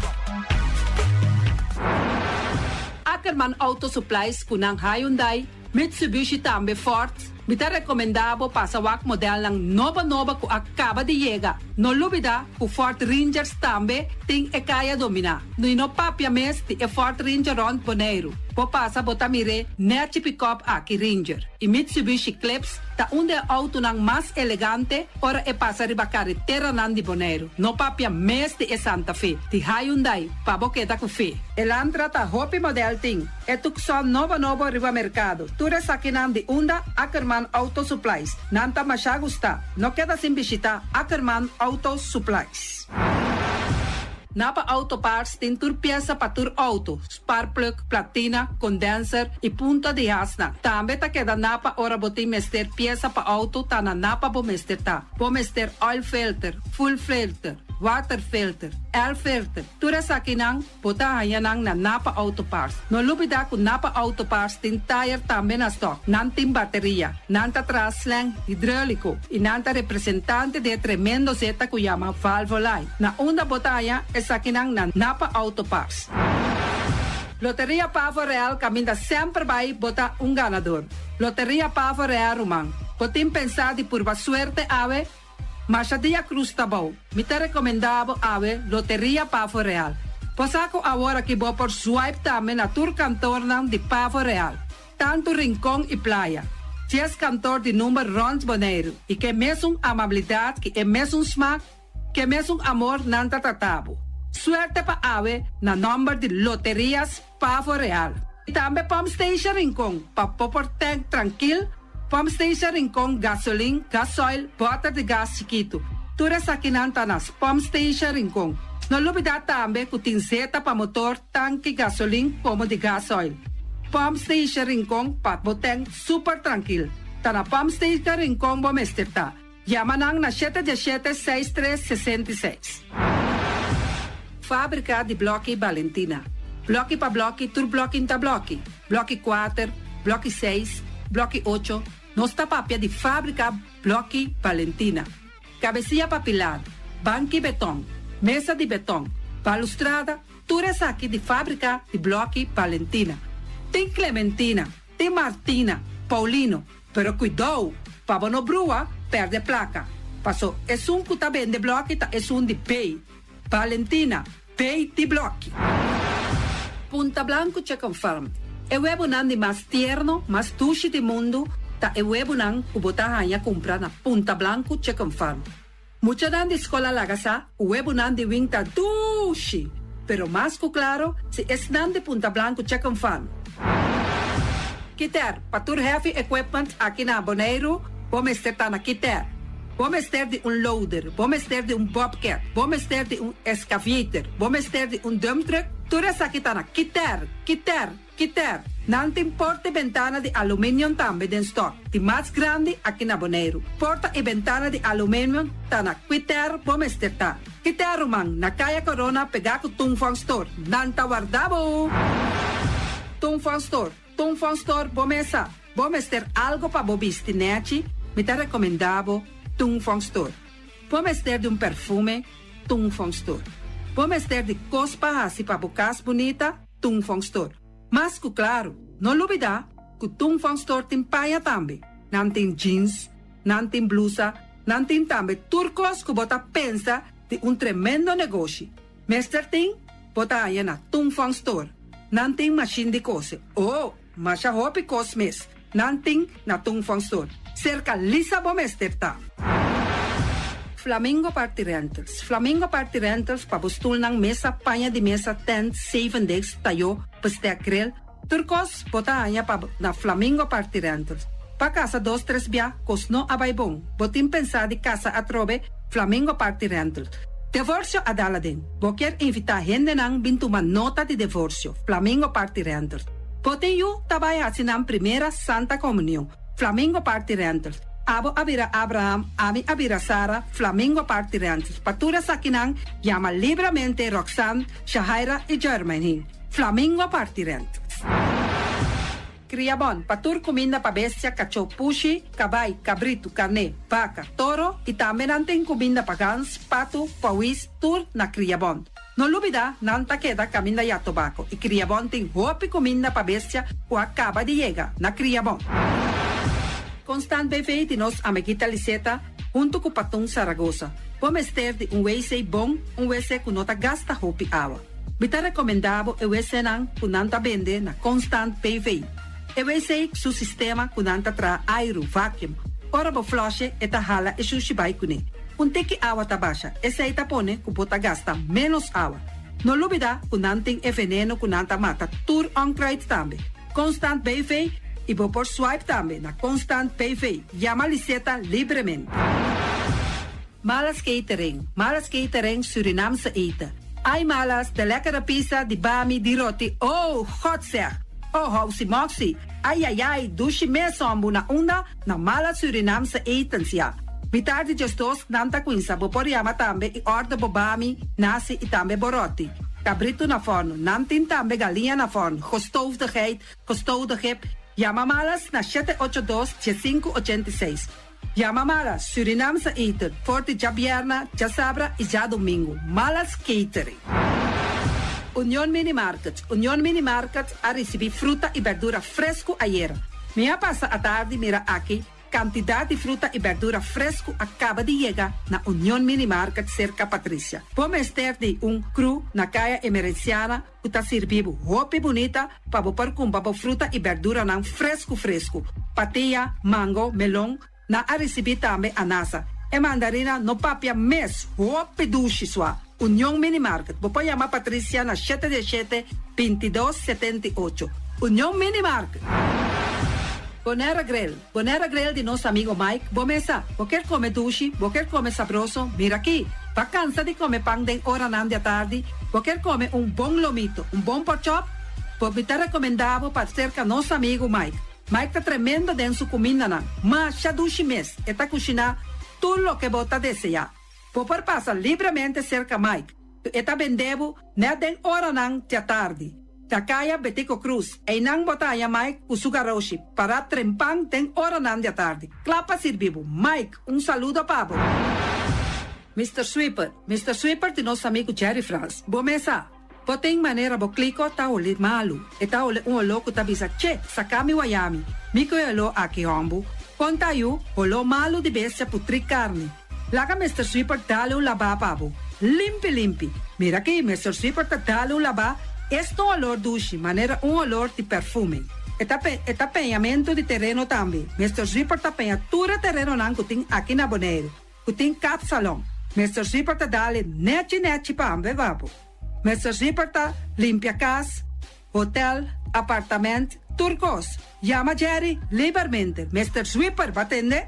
Ackerman Auto Supplies ku nan Hyundai, Mitsubishi tambe Ford. Mi ta rekomendá bo pasa wak modelnan nobo nobo ku a kaba di yega. No lubidá ku Ford Rangers tambe tin e kaya dominá. No i no papia mes di e Ford Ranger rònt Boneiru. Bo pasa bo ta mir'é nèchi pikòp aki Ranger i Mitsubishi Eclipse ta un di e outonan mas elegante ora e pasa riba kareteranan di Boneiru. No papia mes di e Santa Fe di Hyundai pa bo keda ku fe. Elantra ta hopi modèl tin e Tucson nobo nobo riba merkado. Tur esakinan di unda Ackerman Auto Supplies. Nan ta masha gustá. No keda sin bishitá Ackerman Auto Supplies. Napa Auto Parts tin tur piesa pa tur auto, sparkplug, platina, condenser y punta di hasnan. Tambe ta keda Napa ora bo tin mester piesa pa auto ta na Napa bo mester ta. Bo mester oil filter, fuel filter, water filter, air filter, tur esakinan Bo ta haña nan na Napa Auto Parts. No lubidá ku Napa Auto Parts tin tayer tambe na stòk. Nan tin bateria. Nan ta traha slang hidróliko i nan ta representante di e tremendo zeta ku yama Valvoline. Na unda bo ta haña esakinan na Napa Auto Parts. Loteria Pavo Real kaminda semper bai bo ta un ganador. Loteria Pavo Real ruman. Bo tin pensá di purba suerte awe? Masha dia cruz ta bou. Mi ta recomenda bo awe Loteria Pavo Real. Bo sa cu awor aki bo por swipe tambe na tur kantornan di Pavo Real, tanto Rincon y Playa. Dies kantor di number rond Boneiru y ke mesun amabilidad ki e mesun smaak, ke mesun amor nan ta trata bo. Suerte pa awe na nomber di Loterias Pavo Real. Y tambe Pump Station Rincon pa bo por tank trankil, Pump Station Rincon gasolin, gasoil, boter di gas chikitu. Tur esakinan ta na Pump Station Rincon. No lubida tambe cu tin zeta pa motor, tanki gasolin como di gasoil. Pump Station Rincon pa bo tank super trankil. Ta na Pump Station Rincon bo mester ta. Yama nan na shete diesshete seis tres 66. Fábrika di blòki Balentina. Blòki pa blòki tur blòki n'ta blòki. Blòki kuater, blòki seis, blòki ocho, nos ta papia di fábrika blòki Balentina. Kabesia pa pilar, banki betòn, mesa di betòn, balustrada, tur esaki di fábrika di blòki Balentina. Tin Clementina, tin Martina, Paulino, Pero kuidou, pa bo no brua, pèrdè plaka. Paso esun ku ta bende blòki ta esun di B. Valentina, B di blòki. Punta Blanco Chicken Farm, E webonan di mas tierno, mas dushi di mundu ta e webonan ku bo ta haña kumpra na Punta Blanco Chicken Farm. Muchanan di skol a laga sa ku webonan di wing ta dushi, pero mas ku klaro si esnan di Punta Blanco Chicken Farm. Kiter, pa tur heavy equipment aki na Boneiru, bo mester ta na Kiter. Bo mester di un loader, bo mester di un bobcat, bo mester di un excavator, bo mester di un dump truck, tur esaki ta na Kiter, Kiter, Kiter, nan tin porta i bentana di aluminium tambe den stock, di mas grandi aki na Boneiru. Porta i bentana di aluminium ta na Kiter bo mester ta. Kiter ruman, na Kaya Corona pegá ku Tung Fong Store. Nan ta warda bo! Tung Fong Store, Tung Fong Store bo mesa. Bo mester algo pa bo bisti nèchi, mi ta rekomendá bo Tung Fong Store. Bo mester di un perfume, Tung Fong Store. Bo mester di kos pa hasi pa bo kas bunita, Tung Fong Store. Mas ku klaru, no lubidá ku Tung Fong Store tin paña tambe. Nan tin jeans, nan tin blusa, nan tin tambe tur kos ku bo ta pensa di un tremendo negoshi. Mester tin, bo ta haña na Tung Fong Store. Nan tin mashin di kose. Oh, masha hopi kos mes nan tin na Tung Fong Store. Serka Lisa bo mester ta. Flamingo Party Rentals Flamingo Party Rentals pa bo stulnan, mesa, paña di mesa, tent, zevendegs, tayó, bestek, grill, tur kos bo ta haña pa na Flamingo Party Rentals. Pa kasa dos tres bia kos no a bai bon, bo tin pensá di kasa atrobe? Flamingo Party Rentals. Devorsio a dal aden. Bo kier invitá hendenan bin tuma nota di devorsio? Flamingo Party Rentals. Bo tin yu ta bai hasi nan primera Santa Komunion? Flamingo Party Rentals. Abo a bira Abraham, ami a bira Sara, Flamingo Party Rentals. Pa tur esakinan, yama libramente Roxanne, Shahaira y Jermaine. Flamingo Party Rentals. Cria bon, pa tur cuminda pa bestia, cachó, pushi, cabai, cabritu, carné, baca, toro y tambe nan tin cuminda pa gans, patu, pauwis, tur na Cria Bon. No lubida, nan ta keda kaminda ya tobako i Kriabon tin hopi kuminda pa bestia ku a kaba di yega na Kriabon. Constant BV di nos amiguita Liseta huntu ku Patun Saragosa. Bo mester di un wc bon, un wc ku no ta gasta hopi awa. Mi ta rekomendá bo e wc-nan ku nan ta bende na Constant BV. E wc su sistema ku nan ta traha airu, vacuum. Ora bo flush e ta hala e shushi bai kuné. Un tiki awa ta basha, esei ta pone ku bo ta gasta ménos awa. No lubidá ku nan tin e veneno ku nan ta mata tur onkruid tambe. Constant BV i bo por swipe tambe na Constant BV. Yama Liseta libremente. Malas Catering, Malas Catering Surinaamse eten. Ai Malas, de lekkere pizza, di bami, di roti, oh, God zeg! Oh, housi moxi, ai ai ai, dushi mes hombu na unda? Na Malas Surinaamse etens, ya. Mitar di djesdos nan ta cuinsa, bo por yama tambe y order bo bami, nasi y tambe bo roti. Cabrito na forno, nan tin tambe galiña na forno, gestoofde geit, gestoofde kip. Yama Malas na shete ocho dos, diescinco ochenta i seis. Yama Malas Surinaamse eten for di djabierna, djasabra y djadomingo. Malas Catering. Union Mini Market Union Mini Market a ricibi fruta y berdura fresco ayera. Mi a pasa atardi mira aki cantidad di fruta y berdura fresco a caba di yega na Union Mini Market cerca Patricia. Bo mester di un crew na Caya Emerenciana ku ta sirbi bo hopi bunita pa bo por kumpra bo fruta i berduranan fresku fresku. Patia, mango, melon, nan a risibí tambe anasa. E mandarina no papia mes, hopi dushi sua. Union Mini Market, bo por yama Patricia na shete diesshete, bintidos, setenta i ocho. Union Mini Market. Bonera Grill, Bonera Grill di nos amigo Mike, bo mesa, bo kier come dushi, bo kier come sabroso, mira aki. Bo cansa di come pan den oranan di atardi, bo kier come un bon lomito, un bon pork chop, bo mi ta recomenda bo pa cerca nos amigo Mike. Mike ta tremendo den su cumindanan, masha dushi mes, e ta cushina tur loke bo ta desea. Bo por pasa libremente cerca Mike. E ta bende bo net den oranan di atardi. Na Caya Betico Croes, einan bo ta haya Mike cu su garoshi, para trempan den oranan di atardi. Cla pa sirbi bo. Mike, un saludo pa bo. Mr. Sweeper, Mr. Sweeper di nos amigo Jerry Frans. Bo mesa, bo tin manera bo kliko ta hole malu. E ta hole un oló ku ta bisa, che, saka mi wayami. Mi ku e oló aki hombu. Konta yu, oló malu di bestia putri carni. Laga Mr. Sweeper dal un labá pa bo. Limpi, limpi. Mira aki, Mr. Sweeper ta dal un labá. Esto un olor dushi, manera un olor di perfume. E ta, pe, e ta peñamento di tereno tambe. Mr. Sweeper ta peña tur e terenonan ku tin aki na Boneiru. Ku tin kapsalon. Mr. Sweeper ta dal e nechi nechi pa pa bo. Mr. Sweeper ta limpia cas, hotel, apartamento, tur cos. Yama Jerry liberamente. Mr. Sweeper, bo a tende?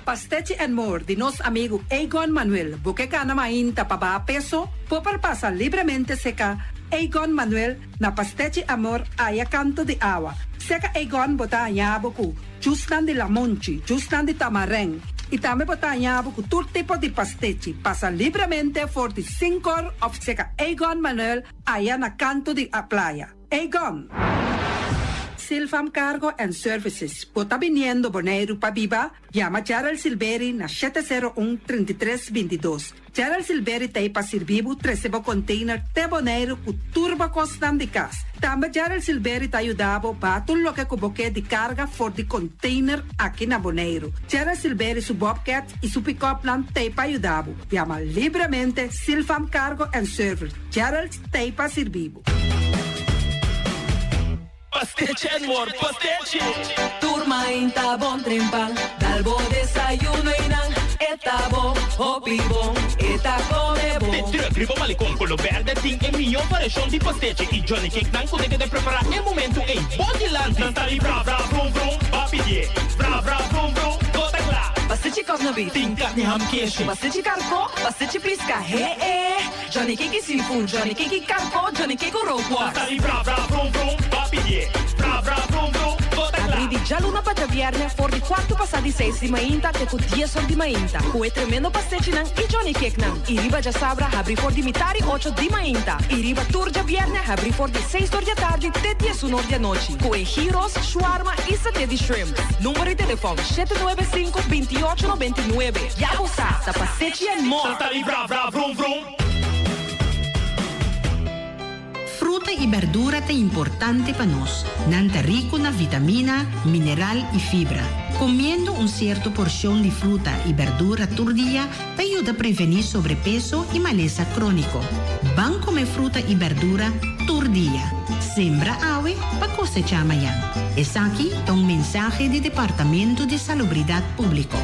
Pastechi and More di nos amigo Egon Manuel. Bo ke cana mainta pa baha peso, bo por pasa libremente cerca Egon Manuel na Pastechi Amor aya canto di awa. Cerca Egon bo ta haya bo ku juicenan di lamonchi, juicenan di tamarijn. Y tambe bo ta haya bo ku tur tipo di pastechi. Pasa libremente for di 5 of cerca Egon Manuel aya na canto di a playa. Egon. Silvam Cargo and Services. Bo ta biniendo Boneiru pa biba? Yama Gerald Silveri na 701-3322. Gerald Silveri t'ei pa sirbi bo trese bo container te Boneiru ku tur bo kosnan di kas. Tambe Gerald Silveri ta yuda bo baha tur loke ku bo ke di karga for di container aki na Boneiru. Gerald Silveri su Bobcat i su pick-up nan t'ei pa yuda bo. Yama libremente Silvam Cargo and Service. Gerald t'ei pa sirbi bo. Pastechi and more, pastechi. Tur mainta bon trempan, dal bo desayuno y nan e ta bon, hopi bon, e ta come bon. De truck riba malecon color berde tin e mihó variacion di pastechi y Johnny Cake nan cu ta prepara e momento ei bo dilanti. Nan ta di bra bra brum brum, b'a pidi. Bra bra brum brum, bo ta cla. Pastechi kòf beef. Tin carni ham keshi. Pastechi carco, pastechi pisca, he eh. Johnny Cake seafood, Johnny Cake carco, Johnny Cake rookworst. Nan ta di bra bra brum brum, b'a pidi. Bra bra brum brum, bo ta cla. Habri di djaluna pa djabièrnè for di kuartu pasá di 6 di mainta te ku 10 or di mainta. Ku e tremendo pastechinan i Johnny Cake nan. I riba djasabra habri for di mitari 8 di mainta. I riba tur djabièrnè habri for di 6 or di atardi te 11 or di anochi. Ku e gyros, shawarma i saté di shrimp. Number di telefòn 795 2899. Ya bo sa, ta Pastechi and more. Nan ta di bra bra brum brum. Fruta i berdura ta importante pa nos. Nan ta riku na vitamina, mineral i fibra. Komiendo un sierto porshon di fruta i berdura tur dia ta yuda prevení sobrepeso i malesa króniko. Ban kome fruta i berdura tur dia. Sembra awe pa kosechá mañan. Esaki ta un mensahe di Departamento di Salubridat Públiko.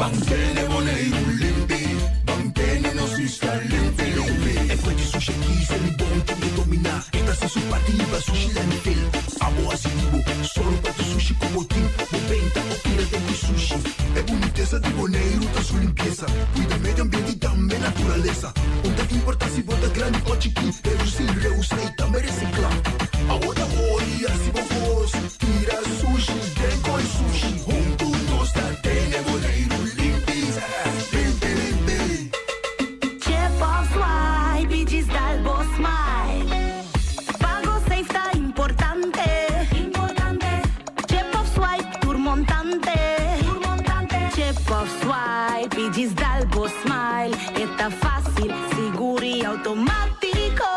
Ban tene Boneiru limpi, ban tene nos isla limpi limpi. E fuente sushi aki ser mi bon tin ke dominá. E ta hasi su parti hiba sushi landfill. Abo hasi di bo, sòru pa tur sushi ku bo tin. Bo benta o tira den ku sushi. E bunitesa di Boneiru ta su limpiesa. Kuida medio ambiente i tambe naturalesa. Un ta importá si bo ta grandi o chikí, redusí, reusá i tambe resiklá. Abo ta hori hasi bo kos, tira sushi den koi sushi. Huntu nos ta tene Boneiru limpi, limpi limpi. Chip of swipe i djis dal bo smile. Pago safe ta importante. Chip of swipe tur montante. Chip of swipe i djis dal bo smile. E ta fásil, sigur i outomátiko.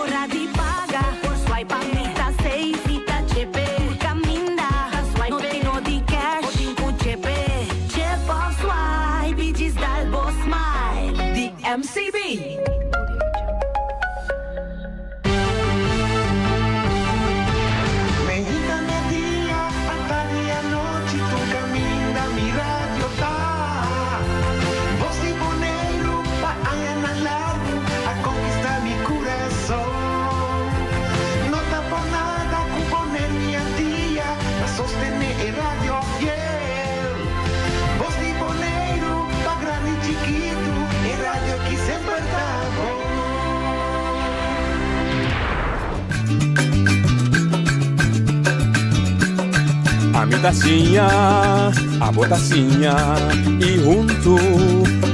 Ora di paga, por swipe pa mi ta safe. Mi ta chepe, tur kaminda. No tin no di cash, bo tin ku chepe. Chip of swipe i djis dal bo smile. Di MCB. Meinta media, atardi anochi, tur kaminda mi radio ta. Bos di Boneiru pa añanan largu a konkistá mi kurason. No ta por nada ku Boneiru i Antia ta sostené e radio fiel. Bos di Boneiru pa grandi i chikitu, e radio aki semper ta bon. Ami ta siña, abo ta siña y huntu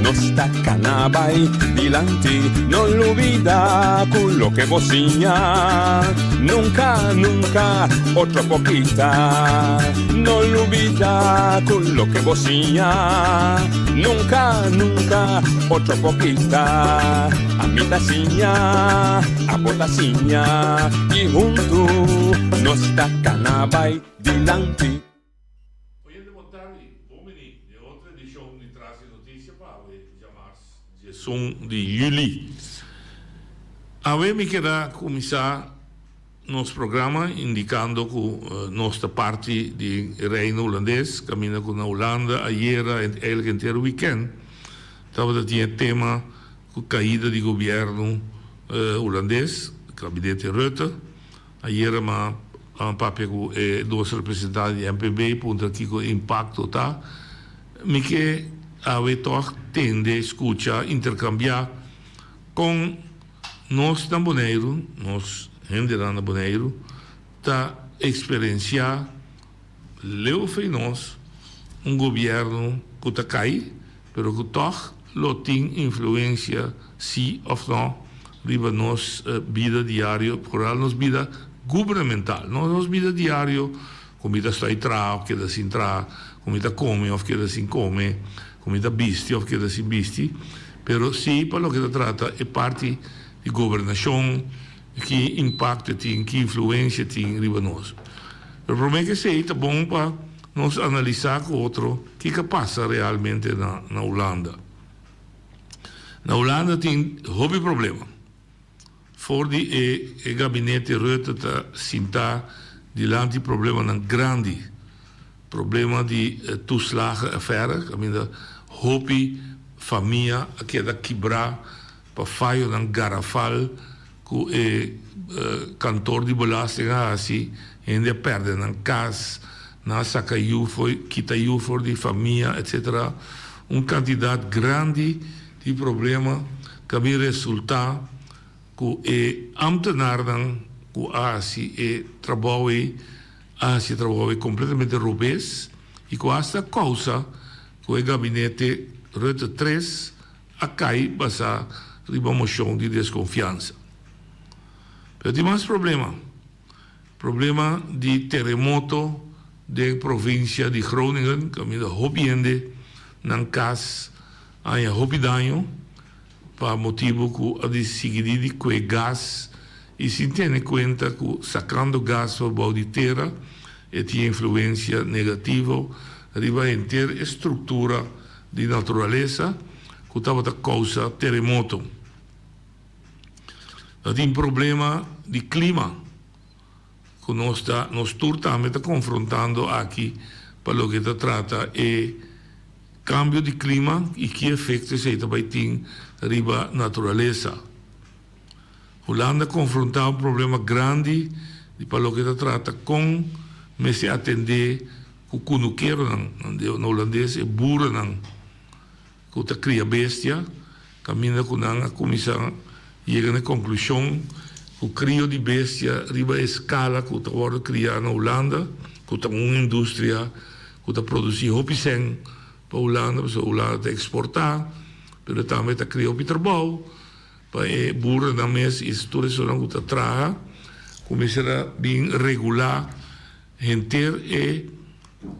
nos ta cana bay dilanti. No lubida cu loke bo siña nunca, nunca otro por kita. No lubida cu loke bo siña nunca, nunca otro por kita. Ami ta siña, abo ta siña i huntu nos ta kana bai dilanti. Oyente bon tardi, bon bini den otro edishon di Tras di Notisia pa awe djamars diesun di yuli. Awe mi keda kuminsá nos programa indikando ku nos ta parti di Reino Hulandes, kaminda ku na Hulanda ayera eigenlijk henter wikènt tabata tin e tema Ku kaida di gobièrnu hulandes, gabinete Rutte, ayera m'a papia ku e dos representante di MPB puntra kiko e impakto ta. Mi ke awe tòg tende, skucha, interkambiá kon nos na Boneiru, nos hendenan na Boneiru ta eksperensiá Leu fei nos un gobierno cu ta cay, pero cu toch lo tin influencia si of no riba nos bida diario, vooral nos bida gubernamental, no nos bida diario cu mi ta stay traha of keda sin traha, cu mi ta come of keda sin come, cu mi ta bisti of keda sin bisti, pero si pa loke ta trata e parti di gobernacion, Ki impakto e tin, ki influensia e tin riba nos? Pero promé ku esei ta bon pa nos analisá ku otro kiko a pasa realmente na na Hulanda. Na Hulanda tin hopi problema. For di e e gabinete Rutte ta sintá dilanti problemanan grandi. Problema di toeslagenaffaire kaminda hopi famia a keda kibrá Pa fayonan garafal ku e kantor di belasting a hasi, hende a pèrdè nan kas, nan a saka yu for, kita yu for di famia, etsetera. Un kantidat grandi di problema ku a bin resultá ku e ámtenarnan ku a hasi e trabou ei a hasi e trabou ei kompletamente robes i ku asta a kousa ku e gabinete Rutte tres a kai basá riba moshon di deskonfiansa. Pero tin mas problema, problema di teremoto den provinsia di Groningen kaminda hopi hende nan kas a haña hopi daño. pa motibu ku a disigidí di kue gas i sin tene kuenta ku sakando gas for bou di tera e tin influensia negativo riba henter e struktura di naturalesa ku tabata kousa teremoto. Ta tin problema di klima ku nos ta nos tur tambe ta konfrontando aki pa loke ta trata e kambio di klima i ki efekto esei ta bai tin riba naturalesa. Hulanda konfrontá un problema grandi di pa loke ta trata kon mester atendé ku kunukeronan, na hulandes e boerennan ku ta kria bestia, kaminda ku nan a kuminsá yega na e konklushon ku krio di bestia riba e skala ku ta wòrdu kriá na Hulanda, ku ta un industria ku ta produsí hopi sèn pa Hulanda, pasobra Hulanda ta eksportá, pero tambe ta kria hopi trabou pa e boerennan mes i tur esunnan ku ta traha, ku mester a bin regulá. Henter e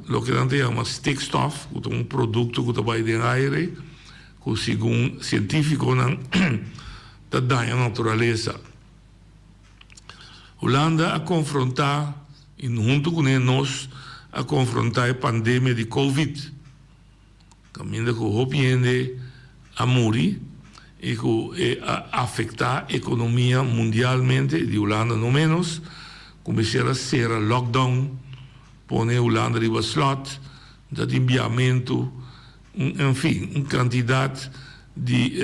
loke nan ta yama stikstof, ku ta un produkto ku ta bai den aire, ku segun sientífikonan ta daña naturalesa. Hulanda a konfrontá i huntu kuné nos a konfrontá e pandemia di covid. Kaminda ku hopi hende a muri i ku e a afektá ekonomia mundialmente, di Hulanda no ménos, ku mester a sera lockdown, pone Hulanda riba slòt, ta tin biamentu, enfin, un kantidat di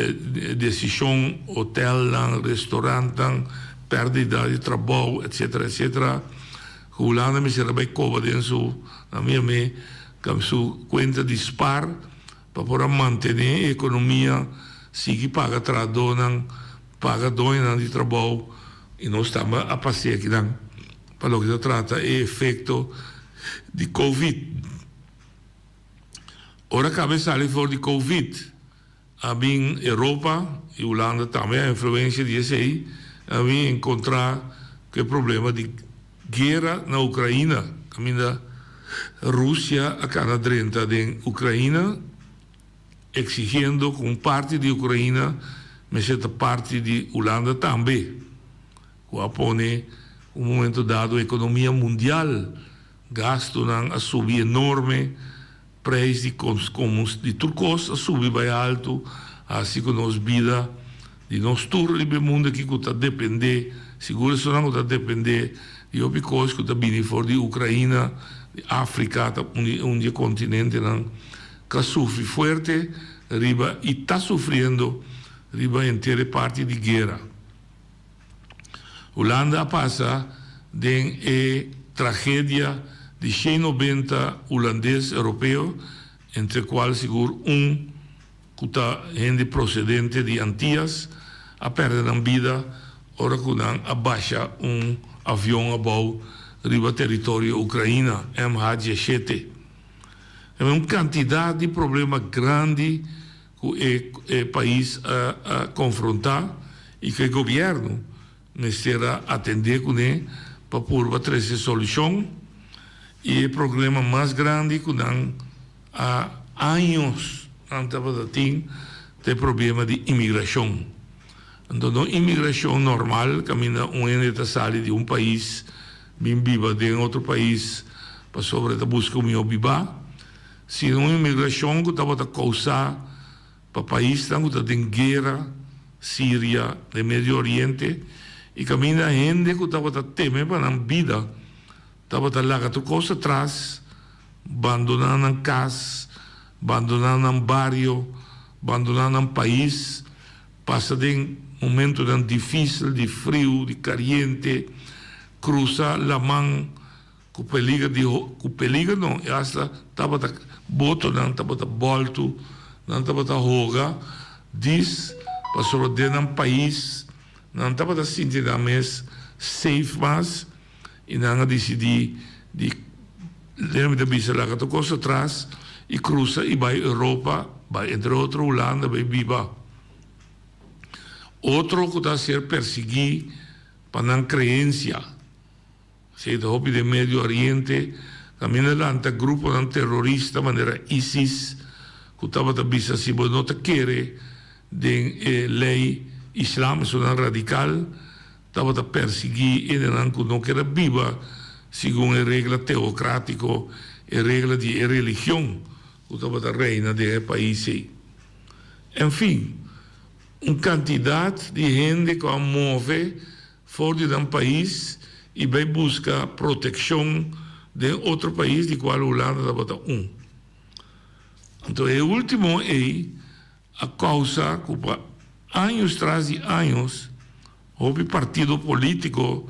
desishon, hotelnan, restorantnan, pèrdida di trabou, etsetera, etsetera, ku Hulanda mester a bai koba den su, na mi a mi, Cambia su cuenta di spar pa por a mantene e economia, sigui paga trahadornan, paga doñonan di trabou y nos tambe a pas'e akinan pa loke ta trata e efecto di covid. Ora caba e sali for di covid a bin Europa y Hulanda tambe a influencia di esey a bin encontra cu e problema di guera na Ukraina caminda Rusia a cana drenta den Ukraina exigiendo cu un parti di Ukraina mester ta parti di Hulanda tambe cu a pone un momento dado economia mundial gastonan a subi enorme. Prijs di di tur kos a subi bai altu, hasi ku nos bida di nos tur riba e mundu aki ku ta dependé, sigur esunnan ku ta dependé di hopi kos ku ta bini for di Ukraina, di Afrika ta un di un di e kontinentenan ku a sufri fuerte riba i ta sufriendo riba henter e parti di guera. Hulanda a pasa den e tragedia di shen nobenta hulandes europeo, entre cual sigur un cu ta hende procedente di Antillas, a perde nan bida ora cu nan a basha un avion abou riba teritorio Ukraina, MH diesshete. Un cantidad di problema grandi ku e pais a konfrontá i ku e gobièrnu mester a atendé kuné pa purba trese solushon i e problema mas grandi ku nan a años nan tabata tin ta e problema di imigrashon. Anto no imigrashon normal kaminda un hende ta sali di un pais bin biba den otro pais pasobra e ta buska un mihó bibá. Sino un imigrashon ku tabata kousá pa paisnan ku ta den guera, Siria, den Medio Oriente, i kaminda hende ku tabata teme pa nan bida tabata laga tur kos atras, bandoná nan kas, bandoná nan bario, bandoná nan pais, pasa den momentunan difísil di friu, di kariente, krusa laman. Ku peliger di ku peliger no, i asta tabata botonan tabata bòltu, nan tabata hoga dis pasobra den nan pais nan tabata sinti nan mes safe mas i nan a disidí di lei mi ta bisa laga tur kos atras i krusa i bai Europa, bai entre otro Hulanda bai biba. Otro ku ta ser persiguí pa nan kreensia. Esei ta hopi den Medio Oriente, kaminda lanta gruponan terorista manera ISIS ku tabata bisa si bo no ta kere. Den e lei islam esunnan radikal tabata persiguí hendenan ku no keda biba segun e regla teokrátiko, e regla di e religion ku tabata reina den e pais ei. En fin, un kantidat di hende ku a move for di nan pais i bai buska protekshon den otro pais di kual Hulanda tabata un. Anto e último ei a kousa ku pa años tras di años hopi partido polítiko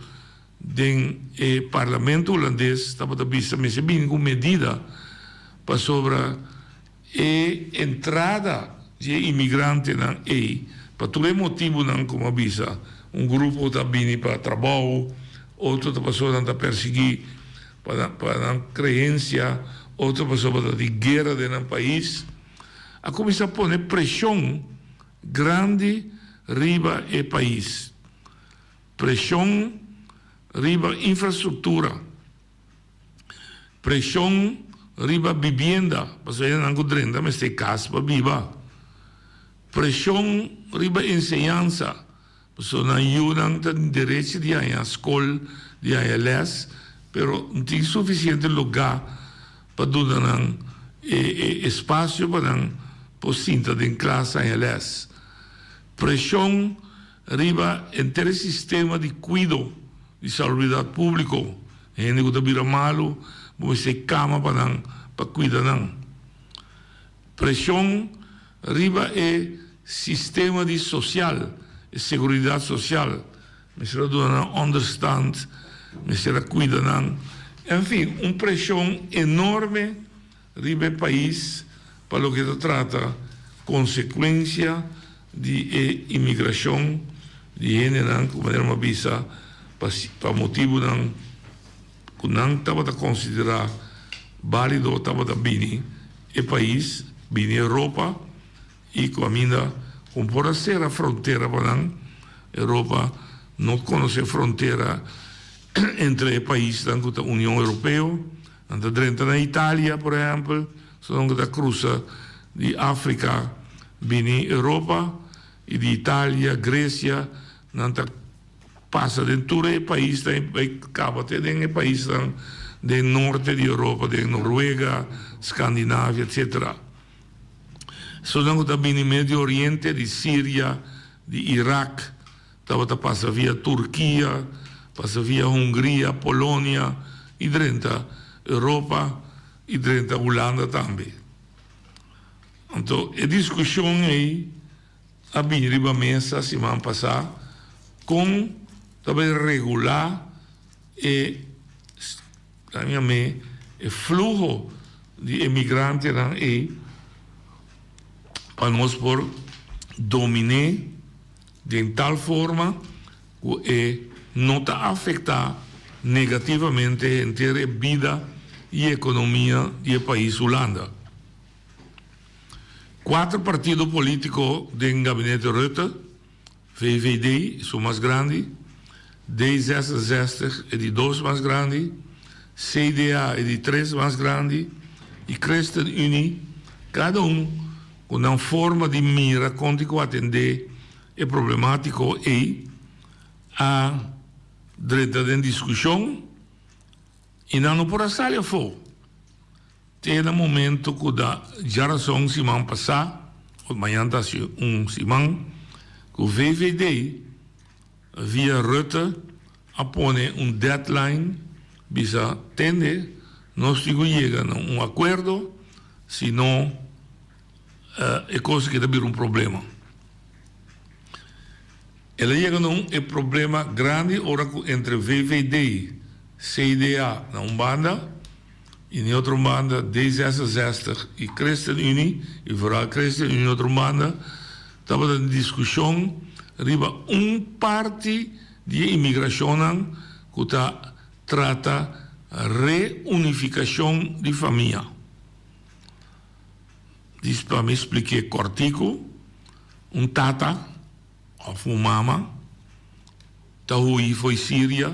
den e parlamento hulandes tabata bisa mester bini ku medida pasobra e entrada di e imigrantenan ei pa tur e motibunan ku mi a bisa, un grupo ta bini pa trabou, otro ta pasobra nan ta persiguí pa nan kreensia, otro pasobra ta di guera den nan pais. A kuminsá pone preshon grandi riba e pais. Preshon riba infrastruktura, preshon riba bibienda, pasobra hendenan ku drenta mester kas pa biba, preshon riba enseñansa, Pasobra nan yunan ta tin derecho di haña skol, di haña lès, pero no tin sufisiente lugá pa duna nan e espasio pa nan por sinta den klas haña lès. Preshon riba henter e sistema di kuido di salubridat públiko, hende ku ta bira malu bo mester kama pa nan pa kuida nan. Preshon riba e sistema di sosial, e seguridat sosial, mester a duna nan onderstand, mester a kuida nan, en fin, un preshon enorme riba e pais pa loke ta trata konsekuensia di e imigrashon di hendenan ku manera mi a bisa pa motibunan ku nan tabata konsiderá bálido tabata bini e pais, bini Europa i ku aminda ku por a sera frontera pa nan. Europa no konosé frontera entre e paisnan ku ta Union Europeo. Nan ta drenta na Italia, por ehèmpel, so nan ku ta krusa di Afrika bini Europa i di Italia, Gresia, nan ta Pasa den tur e paisnan i bai kaba te den e paisnan den norte di Europa, den Noruega, Skandinavia, etsetera. Esunnan ku ta bini Medio Oriente, di Siria, di Irak, tabata pasa via Turkia, pasa via Hungria, Polonia i drenta Europa i drenta Hulanda tambe. Anto e diskushon ei a bini riba mesa siman pasá kon ta bai regulá e nan yam'é e fluho di e migrantenan ei pa nos por domin'é den tal forma ku e no ta afektá negativamente henter e bida i ekonomia di e pais Hulanda. Cuater partido politico den gabinete Rutte, VVD, esun mas grandi, D 66 e di dos mas grandi, CDA e di tres mas grandi y Christen Unie, cada un cu nan forma di mira con tin cu atende e problematico ey, a drenta den discusion y nan no por a sali afo. Te na momento ku da djarason siman pasá, òf mañan ta hasi un siman, ku VVD via Rutte a pone un deadline bisa tende nos tin ku yega na un akuerdo si no e kos aki ta bira un problema. El a yega na un e problema grandi ora ku entre VVD, CDA na un banda i na e otro banda D66 i ChristenUnie, i vooral ChristenUnie na otro banda, tabata den diskushon riba un parti di e imigrashonnan ku ta trata reunifikashon di famia. Dis pa mi splik'é kòrtiku, un tata òf un mama ta hui fo'i Siria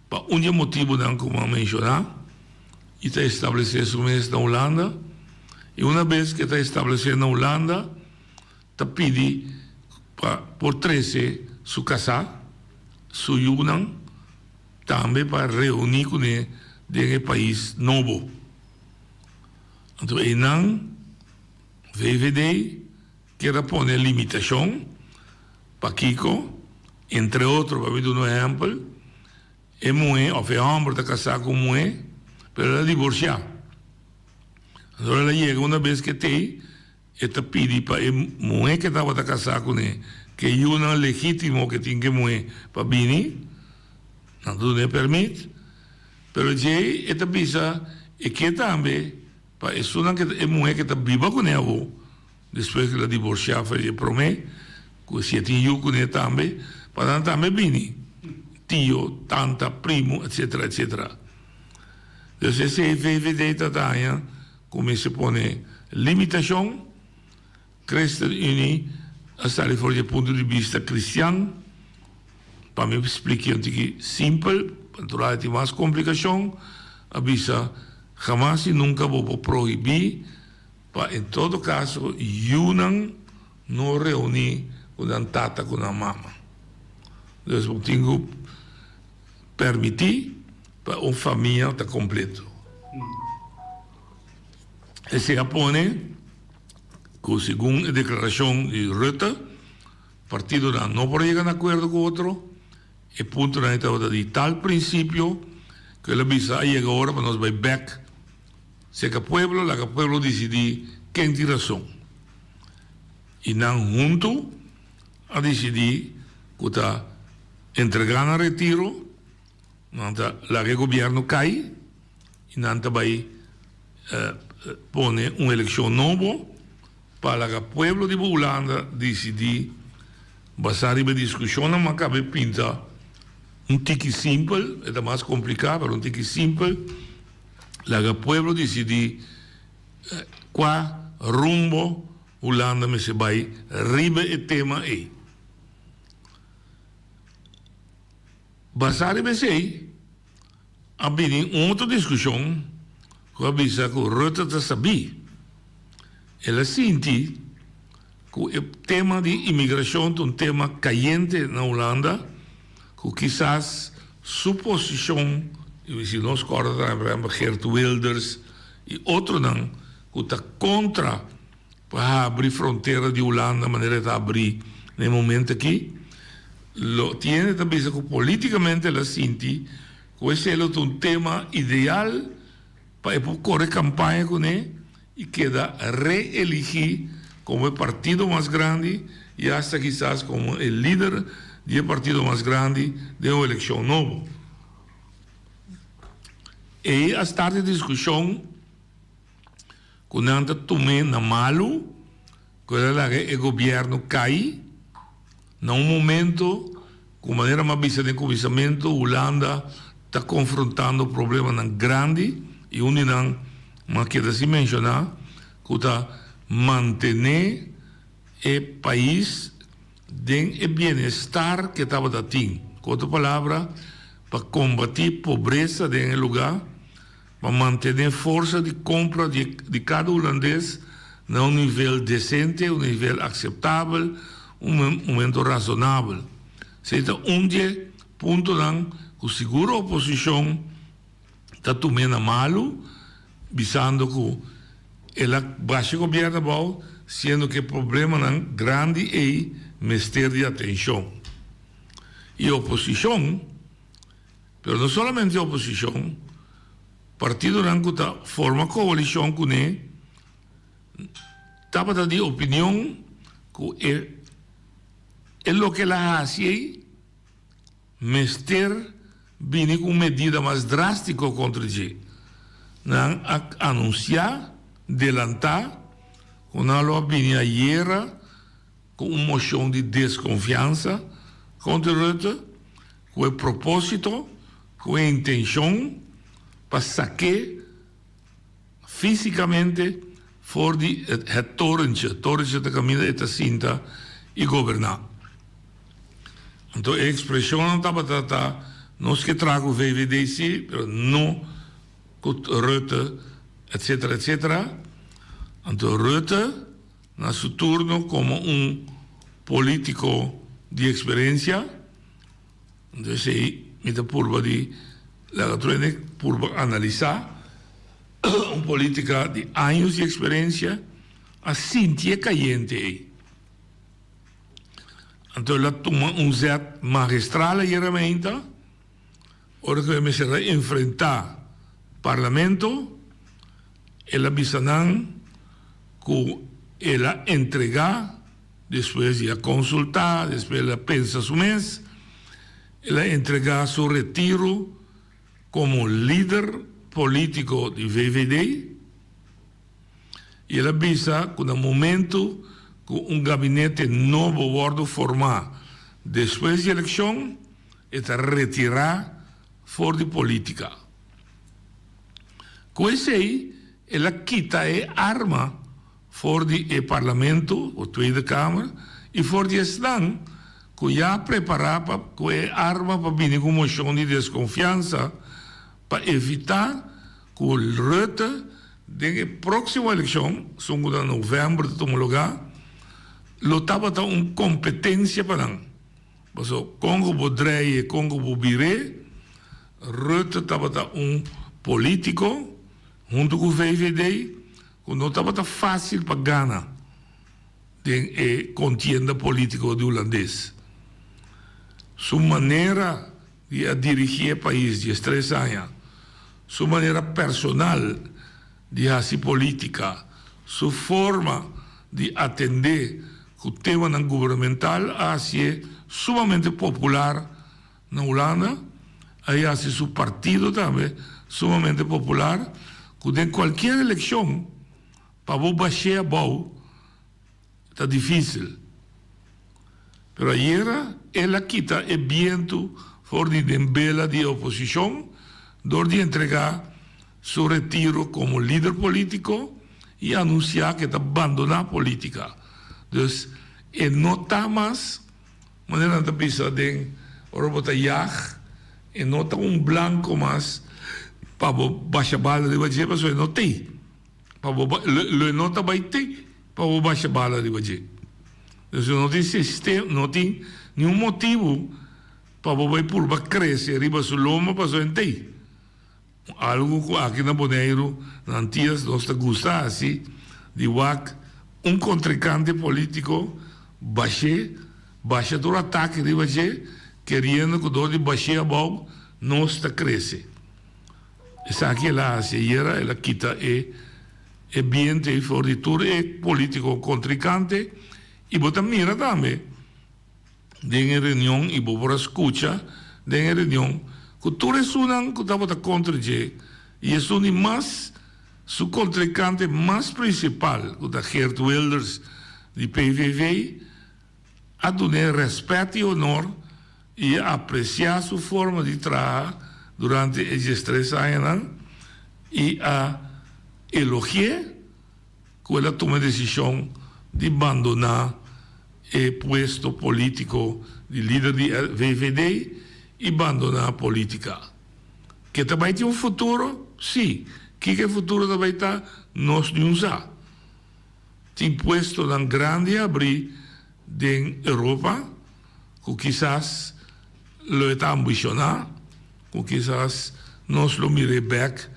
pa un di e motibunan ku mi a menshoná i ta establesé su mes na Hulanda. I una bes ku e ta establesé na Hulanda ta pidi. Pa por trese su kasá, su yunan tambe pa reuní kuné den e pais nobo. Anto einan VVD kier a pone limitashon, pakiko? Entre otro, pa mi duna un ehèmpel, e muhé òf e hòmber ta kasá ku un muhé, pero el a divorsiá. Anto el a yega una bes ke t'ei, E ta pidi pa e muhé ke tabata kasá kuné, ku e yunan legítimo ke tin ku e muhé pa bini, nan ta dun'é pèrmit. Pero djei e ta bisa e ke tambe pa esunnan ke ta e muhé ke ta biba kuné awor, despues ku el a divorsiá for di e promé, ku si e tin yu kuné tambe, pa nan tambe bini, tio, tanta, primu, etsetera, etsetera. Dus esei VVD ta daña. Ku mester pone limitashon, Christen Unie a sali for di e punto di bista kristian. Pa mi spliki un tiki simpel, natural e tin mas komplikashon, a bisa hamas i nunka bo por prohibí pa en todo kaso yunan no reuní ku nan tata ku nan mama. Dus bo tin ku permití pa un famia ta kompleto. Esei a pone ku segun e deklarashon di Rutte, partidonan no por a yega na akuerdo ku otro. E puntonan ei tabata di tal prinsipio ku el a bisa a yega ora pa nos bai bèk serka pueblo, laga pueblo disidí ken tin rason. I nan huntu a disidí ku ta entregá nan retiro. Nan ta laga e gobierno cay y nan ta bay pone un eleccion nobo pa laga pueblo di Hulanda dicidi basa riba e discusionnan. Ma cabe pinta un tiki simpel, e ta mas complica pero un tiki simpel, laga pueblo dicidi cua rumbo Hulanda mester bay riba e tema ey. Basá riba esei, a bini un otro diskushon ku a bisa ku Rutte ta sabí. El a sinti ku e tema di imigrashon ta un tema kayente na Hulanda, ku kisas su posishon, i si nos kòrda tambe por ehèmpel Geert Wilders i otronan ku ta kontra Pa habri frontera di Hulanda manera e ta habrí na e momento aki, lo tiene ta bisa ku polítikamente el a sinti ku esei lo ta un tema ideal pa e por kore kampaña kuné i keda reeligí komo e partido mas grandi i asta kisas komo e lider di e partido mas grandi den un elekshon nobo. Ei a start e diskushon. Ku nan ta tum'é na malu, ku el a laga e gobièrnu kai na un momento ku manera mi a bisa den kuminsamentu Hulanda ta konfrontando problemanan grandi i un di nan mi a keda sin menshoná ku ta mantené e pais den e bienestar ku e tabata tin. Ku otro palabra pa kombatí pobresa den e lugá. Pa mantené forsa di kompra di di kada hulandes na un nivel desente, un nivel akseptabel, un momento rasonabel. Esei ta un di e puntonan ku sigur oposishon ta tum'é na malu, bisando ku el a basha gobièrnu abou, siendo ku e problemanan grandi ei mester di atenshon. I oposishon. Pero no solamente oposishon, partidonan ku ta forma koalishon kuné tabata di opinion ku e e loke el a hasi ei mester bini ku un medida mas drástiko kontra dje. Nan a anunsiá delantá ku nan lo a bini ayera ku un moshon di deskonfiansa kontra Rutte ku e propósito, ku e intenshon pa sak'é físikamente for di het torentje. Torentje ta kaminda e ta sinta i goberná. Anto e ekspreshonnan tabata ta nos ke traha ku VVD sí, pero no ku Rutte, etcetera, etcetera. Anto Rutte. Na su turno komo un. polítiko di eksperensia, anto esei mi ta purba di laga tur hende purba analisá, un polítika di años di eksperensia a sinti e kayente ei. Anto el a tuma un zèt magistral ayera meinta. Ora ku e mester a enfrentá Parlamento, el a bisa nan ku el a entregá despues di a konsultá, despues el a pensa su mes, el a entregá su retiro komo lider polítiko di VVD i el a bisa ku na momentu ku un gabinete nobo wòrdu formá despues di elekshon, E ta retirá for di polítika. Ku esei el a kita e arma for di e Parlamento o Tweede Kamer i for di esnan ku ya a prepará pa ku e arma pa bini ku moshon di deskonfiansa pa evitá ku Rutte den e próksimo elekshon, esun ku na novèmber ta tuma lugá, lo tabata un kompetensia pa nan. Paso kon ku bo drei e kon ku bo bir'é, Rutte tabata un polítiko huntu ku VVD ku no tabata fásil pa gana den e kontienda polítiko di Hulandes. Su manera di a dirigí e pais diestres aña, su manera personal di hasi polítika, su forma di atendé ku temanan gubernamental a hasié sumamente popular na Hulanda, a hasi su partido tambe sumamente popular, ku den kualkier elekshon pa bo bash'é abou ta difísil. Pero ayera el a kita e bientu for di den bela di e oposishon dor di entregá su retiro komo lider polítiko i anunsiá ku e ta bandoná polítika. Dus e no ta mas, manera nan ta bisa den ora bo ta yag, e no ta un blanko mas pa bo basha bala riba dje pasobra e no t'ei. Pa bo ba, lo, lo e no ta bai te pa bo basha bala riba dje. Dus no tin sistema, no tin niun motibu pa bo bai purba krese riba su lomba pasobra e n'tei. Algu ku aki na Boneiru, na Antias, nos ta gusta hasi di wak un kontrinkante polítiko bash'é, basha tur atake riba dje, keriendo ku dor di bash'é abou nos ta krese. Esaki el a hasi ayera, el a kita e e biente ei for di tur e politico contrincante y bo ta mira tambe den e reunion y bo por a scucha den e reunion cu tur esunnan cu tabata contra dje y esun di mas su contrincante mas principal cu ta Geert Wilders di PVV a dun'é rèspèt i onor i a apresiá su forma di traha durante e diestres añanan i a elogi'é ku el a tuma e desishon di bandoná e puesto polítiko di lider di VVD i bandoná polítika. Ke ta bai tin un futuro? Sí. Kiko e futuro ta bai ta? Nos niun sa. Tin puestonan grandi habrí den Europa ku kisas lo e ta ambishoná, ku kisas nos lo mir'é bèk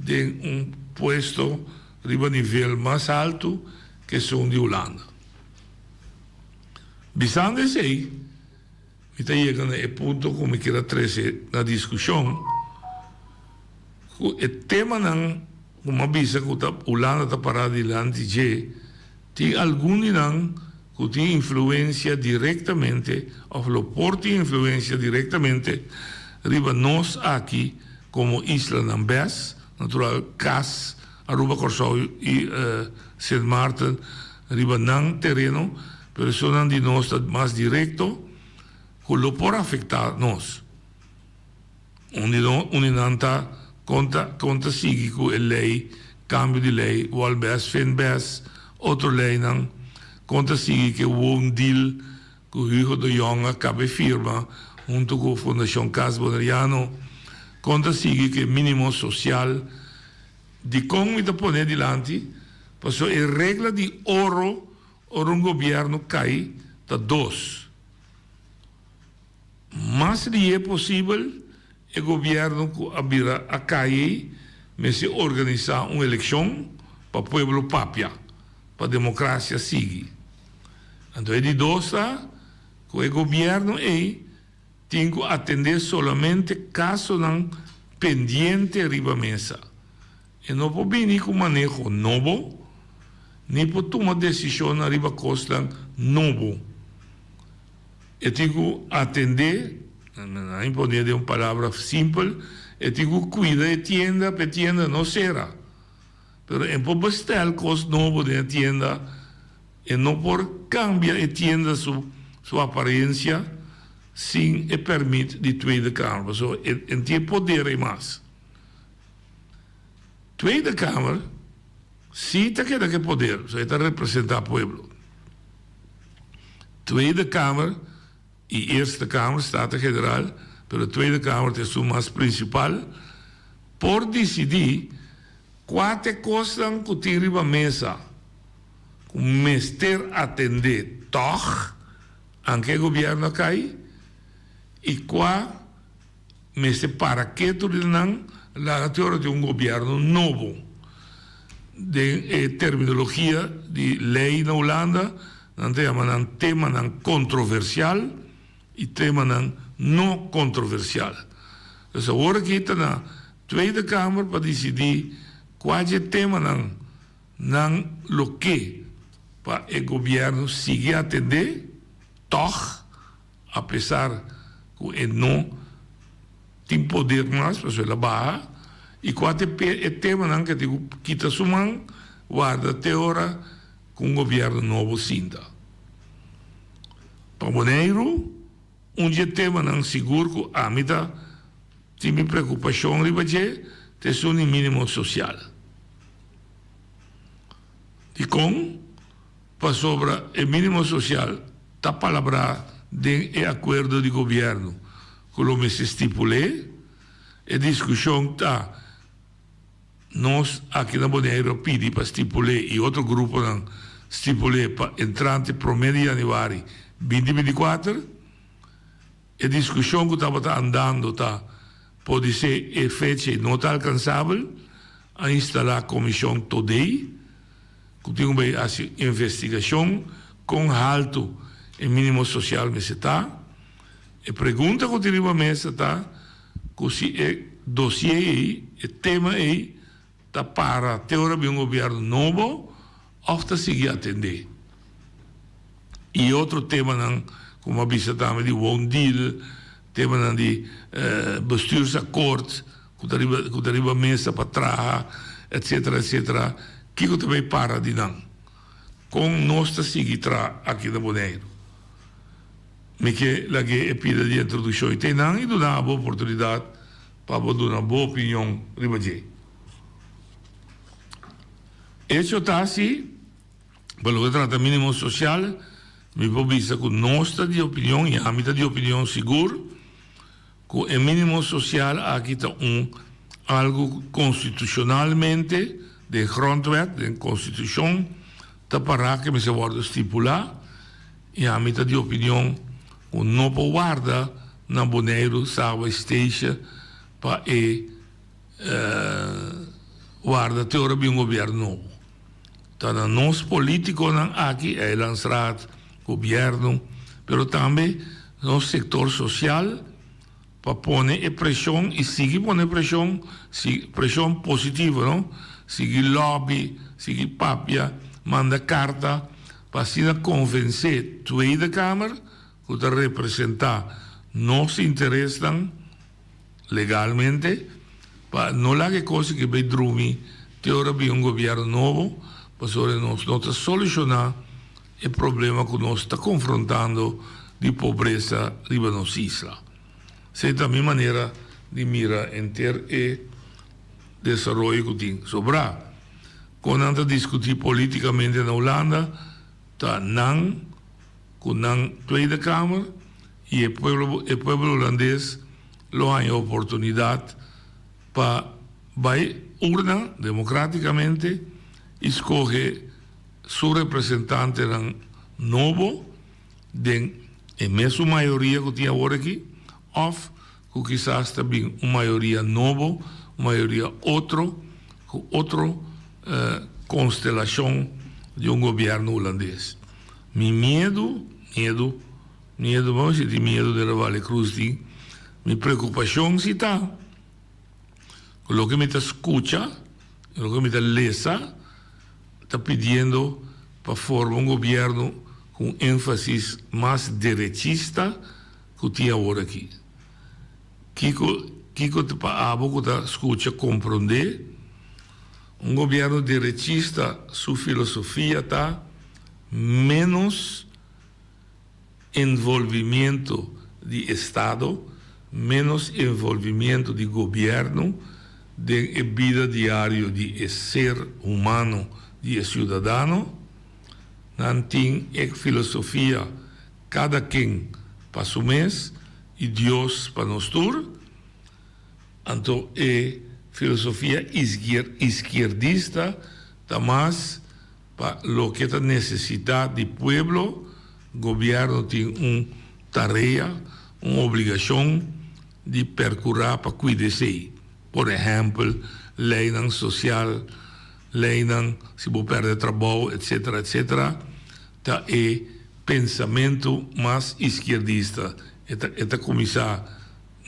den un puesto riba nivel mas haltu ku esun di Hulanda. Bisando esei, mi ta yega na e punto ku mi kier a trese na diskushon ku e temanan ku mi a bisa ku ta Hulanda ta pará dilanti dje, tin algun di nan ku tin influensia direktamente òf lo por tin influensia direktamente riba nos aki komo islanan bes, natural kas Aruba, Kòrsou i Sint Maarten riba nan tereno, pero esunnan di nos ta mas direkto ku lo por afektá nos. Un di no, un di nan ta kon ta kon ta sigui ku e lei, kambio di lei, Wolbes, Finbes, otro leinan, kon ta sigui ku e woondeal ku Hugo de Jonge a kaba e firma huntu ku Fundashon Cas Boneriano, kon ta sigui ku e minimo sosial. Dikon mi ta pone dilanti? Pasobra e regla di oro ora un gobièrnu kai. ta dos. Mas lihé posibel e gobièrnu ku a bira a kai ei mester organisá un elekshon pa pueblo papia, pa demokrasia sigui. Anto e di dos ta ku e gobièrnu ei tin ku atendé solamente kasonan pendiente riba mesa. E no por bini ku maneho nobo ni por tuma desishonnan riba kosnan nobo. E tin ku atendé, nan pone den un palabra simpel, e tin ku kuida e tienda pa e tienda no sera. Pero e por bestèl kos nobo den e tienda, e no por kambia e tienda su su aparensia sin e pèrmit di Tweede Kamer, pasobra e no tin e poder ei mas. Tweede Kamer si ta keda ku e poder, pasobra e ta representá pueblo. Tweede Kamer i Eerste Kamer, Staten General, pero Tweede Kamer ta esun mas prinsipal, por disidí kua ta e kosnan ku tin riba mesa ku mester atendé tòg anke e gobièrnu a kai i kua Mester para ketu di nan laga te ora tin un gobierno nobo. Den e terminologia di ley na Hulanda nan ta yama nan temanan controversial y temanan no controversial. Dus awor aki ta na Tweede Kamer pa dicidi cua dje temanan nan lo ke pa e gobierno sigui atende tog. Apesar ku e no tin poder mas, pasobra el a baha, i kua ta e temanan ku e tin ku kita su man, warda te ora ku un gobièrnu nobo sinta. Pa Boneiru, un di e temanan sigur ku ami ta tin mi preokupashon riba dje ta esun di mínimo sosial. Dikon? Pasobra e mínimo sosial ta palabrá den e akuerdo di gobièrnu ku lo mester stipul'é. E diskushon ta nos aki na Boneiru a pidi pa stipul'é i otro gruponan stipul'é pa entrante promé di yanüari binti 24. E diskushon ku tabata andando ta podisé e fecha ei no ta alkansabel, a instalá komishon Todei ku tin ku bai hasi investigashon kon haltu e mínimo sosial mester ta. E pregunta ku tin riba mesa ta ku si e dosié ei, e tema ei, ta para te ora bin un gobièrnu nobo òf ta sigui atendé. I otro temanan komo a bisa tambe di woondeal, temanan di bestuursakkoord ku ta riba ku ta riba mesa pa traha etcetera etcetera kiko ta bay para di nan? Kon nos ta sigui traha aki na Boneiru? Mi ke lag'é e pida di introdukshon i te nan i duna abo oportunidat pa bo duna bo opinion riba dje. Echo ta si, pa loke trata minimo sosial, mi por bisa ku nos ta di opinion i ami ta di opinion sigur ku e minimo sosial aki ta un algu ku konstitushonalmente den grondwet, den konstitushon ta pará ke mester wòrdu stipulá i ami ta di opinion ku no por warda na Boneiru, Saba i Statia pa e warda te ora bin un gobièrnu nobo. Ta na nos politikonan aki, Eilandsraad, gobièrnu, pero tambe nos sektor sosial pa pone e preshon i sigui pone preshon, preshon positivo no, sigui lobby, sigui papia, manda karta pa asina konvensé Tweede Kamer ku ta representá nos interesnan legalmente pa no laga e kos aki bay drumi te ora bin un gobierno nobo pasobra nos no ta solushoná e problema ku nos ta konfrontando di pobresa riba nos isla. Esei ta mi manera di mira henter e desaroyo ku tin. Sobrá kon nan ta diskutí polítikamente na Hulanda ta nan ku nan Tweede Kamer i e pueblo e pueblo hulandes lo haña oportunidat pa bai urna demokratikamente i skohe su representantenan nobo. den e mesun mayoria ku tin awor aki òf ku kisas ta bin un mayoria nobo, un mayoria otro ku otro konstelashon di un gobièrnu hulandes. Mi miedu, miedu, miedu, bo si tin miedu den Revale Cruz tin, mi preokupashon si ta ku loke mi ta skucha, loke mi ta lesa ta pidiendo pa forma un gobièrnu ku un énfasis mas derechista ku tin awor aki. Kiko kiko ta pa abo ku ta skucha komprondé? Un gobièrnu derechista su filosofia ta ménos envolvimiento di estado, ménos envolvimiento di gobièrnu den e bida diario di e ser humano, di e siudadano. Nan tin e filosofia kada ken pa su mes i Dios pa nos tur. Anto e filosofia iskierdista ta mas pa loke ta nesesitá di pueblo, gobièrnu tin un tarea, un obligashon di perkurá pa kuida esei. Por ehèmpel, leinan sosial, leinan si bo pèrdè trabou, etsetera, etsetera, ta e pensamentu mas iskierdista. E ta e ta kuminsá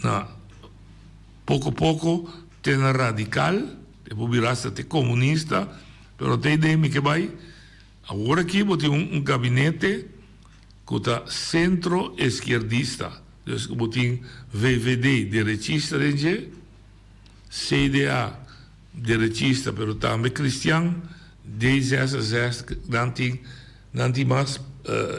na poko poko te na radikal, e por bira asta te komunista. Pero te idea mi ke bai, awor aki bo tin un gabinete ku ta sentro eskierdista, dus bo tin VVD derechista den dje, CDA derechista pero tambe kristian, D66 nan tin nan tin mas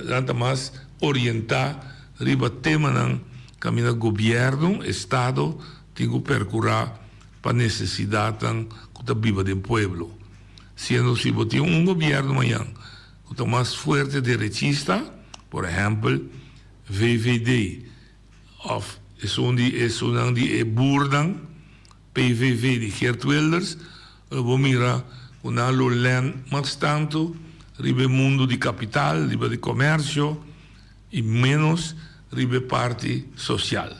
nan ta mas orienta riba temanan kaminda gobièrnu, estado tin ku perkurá. pa nesesidatnan ku ta biba den pueblo. Siendo si bo tin un gobièrnu mañan ku ta mas fuerte derechista, por ehèmpel VVD òf esun di esunnan di e buurnan, PVV di Geert Wilders, lo bo mira ku nan lo lèn mas tantu riba e mundu di kapital, riba di komersio i ménos riba e parti sosial.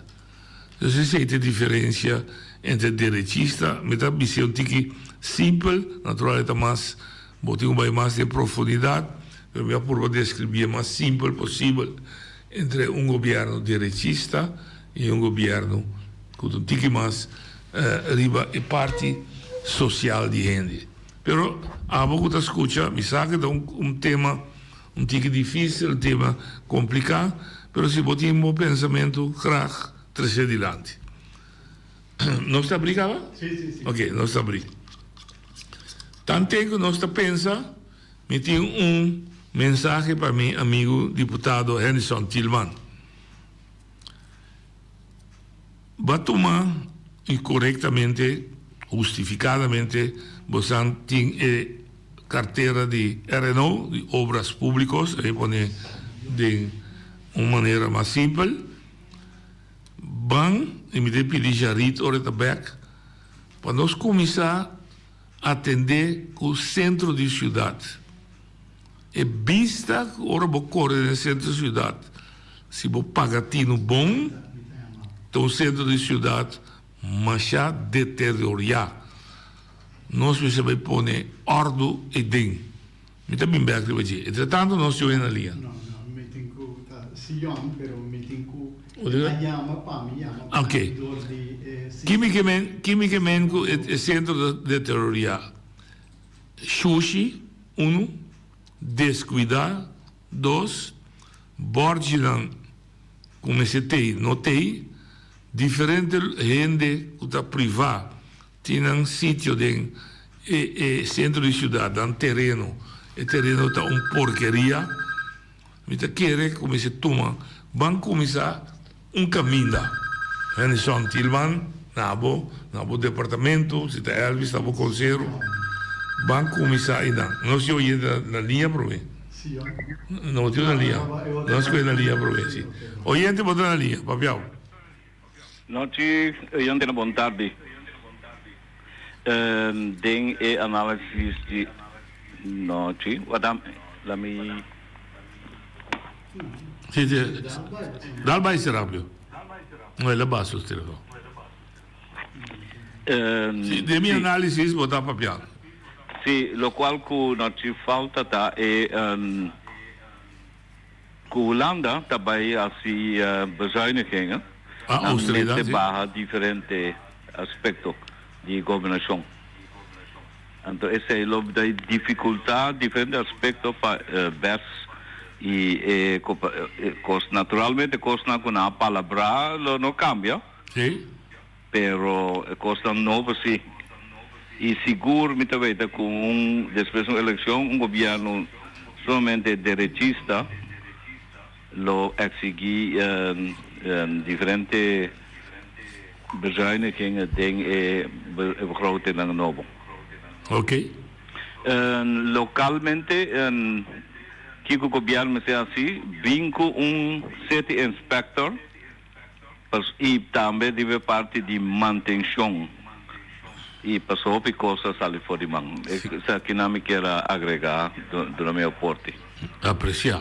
Dus esei ta e diferencia entre derechista, mi ta bis'é un tiki simpel, natural e ta mas, bo tin cu bay mas den profundidad, pero mi a purba describié mas simpel posibel entre un gobierno derechista y un gobierno cu ta un tiki mas riba e parti social di hende. Pero abo cu ta scucha, mi sa cu ta un tema Un tiki difícil, un tema complicá, pero si bo tin bo pensamentu, graag tres'é dilanti. Nos ta abrí caba? Sí, sí, sí. Ok, nos ta abrí. Tanten cu nos ta pensa, mi tin un mensahe pa mi amigu diputado Hennyson Thielman. Bo a tuma y corectamente, hustificadamente, bosan tin e cartera di RNO, di Obras Publicos, a pone den un manera mas simpel. Ban, y mi ta pidi Jarit ora e ta bek, pa nos cuminsa atende cu centro di ciudad. E bista cu ora bo core den centro di ciudad, si bo paga tinu bon, ta un centro di ciudad masha deterioria. Nos mester bai pone ordu eden. Mi ta bin bek riba dje. Entre tanto nos tin na lia. No, no, mi tin cu ta Sion, pero mi tin cu a yama pa mi yama pa mi dor di e Kimi ke men, kimi ke men cu e centro ta deterioria? Shushi, unu, descuida, dos, borchinan cu mester tey no tey, diferente hende cu ta priva Tin nan sitio den e e sentro di siudat, nan tereno. E tereno ta un porkeria. Mi ta kere ku mester tuma, ban kuminsá un kaminda. Hennyson Thielman, na bo, na bo departamento, si ta Elvis, na bo konsehero, ban kuminsá einan. Nos tin oyente na liña promé. No tin na liña. Nos kohe na liña promé, si. Oyente bo ta na liña, papiao. Nochi oyente bon tardi. Den e analisis di nochi wada la mi. Si, si. Dal bai si rápido. No, el a baha su telefòn. Si, den mi análisis bo ta papiando. Si, lokual ku no tin falta ta e ku Hulanda ta bai hasi bezuinigingen. Ah, Nan austeridad, mester si. baha diferente aspekto di gobernashon. Anto esei lo dai dificultá diferente aspecto pa bes y e cos. Naturalmente cosnan cu nan a palabrá lo no cambia. Sí. Pero e cosnan nobo sí. Y sigur mi ta weta cu un despues un eleccion un gobierno sumamente derechista lo exigí diferente bezuinigingen den e begrotingnan nobo. Ok. Localmente kico gobierno mester haci? Bin cu un city inspector y tambe riba e parti di mantencion y paso hopi cos a sali for di man. Esakinan mi kier a agrega duna mi aporte. Aprecia.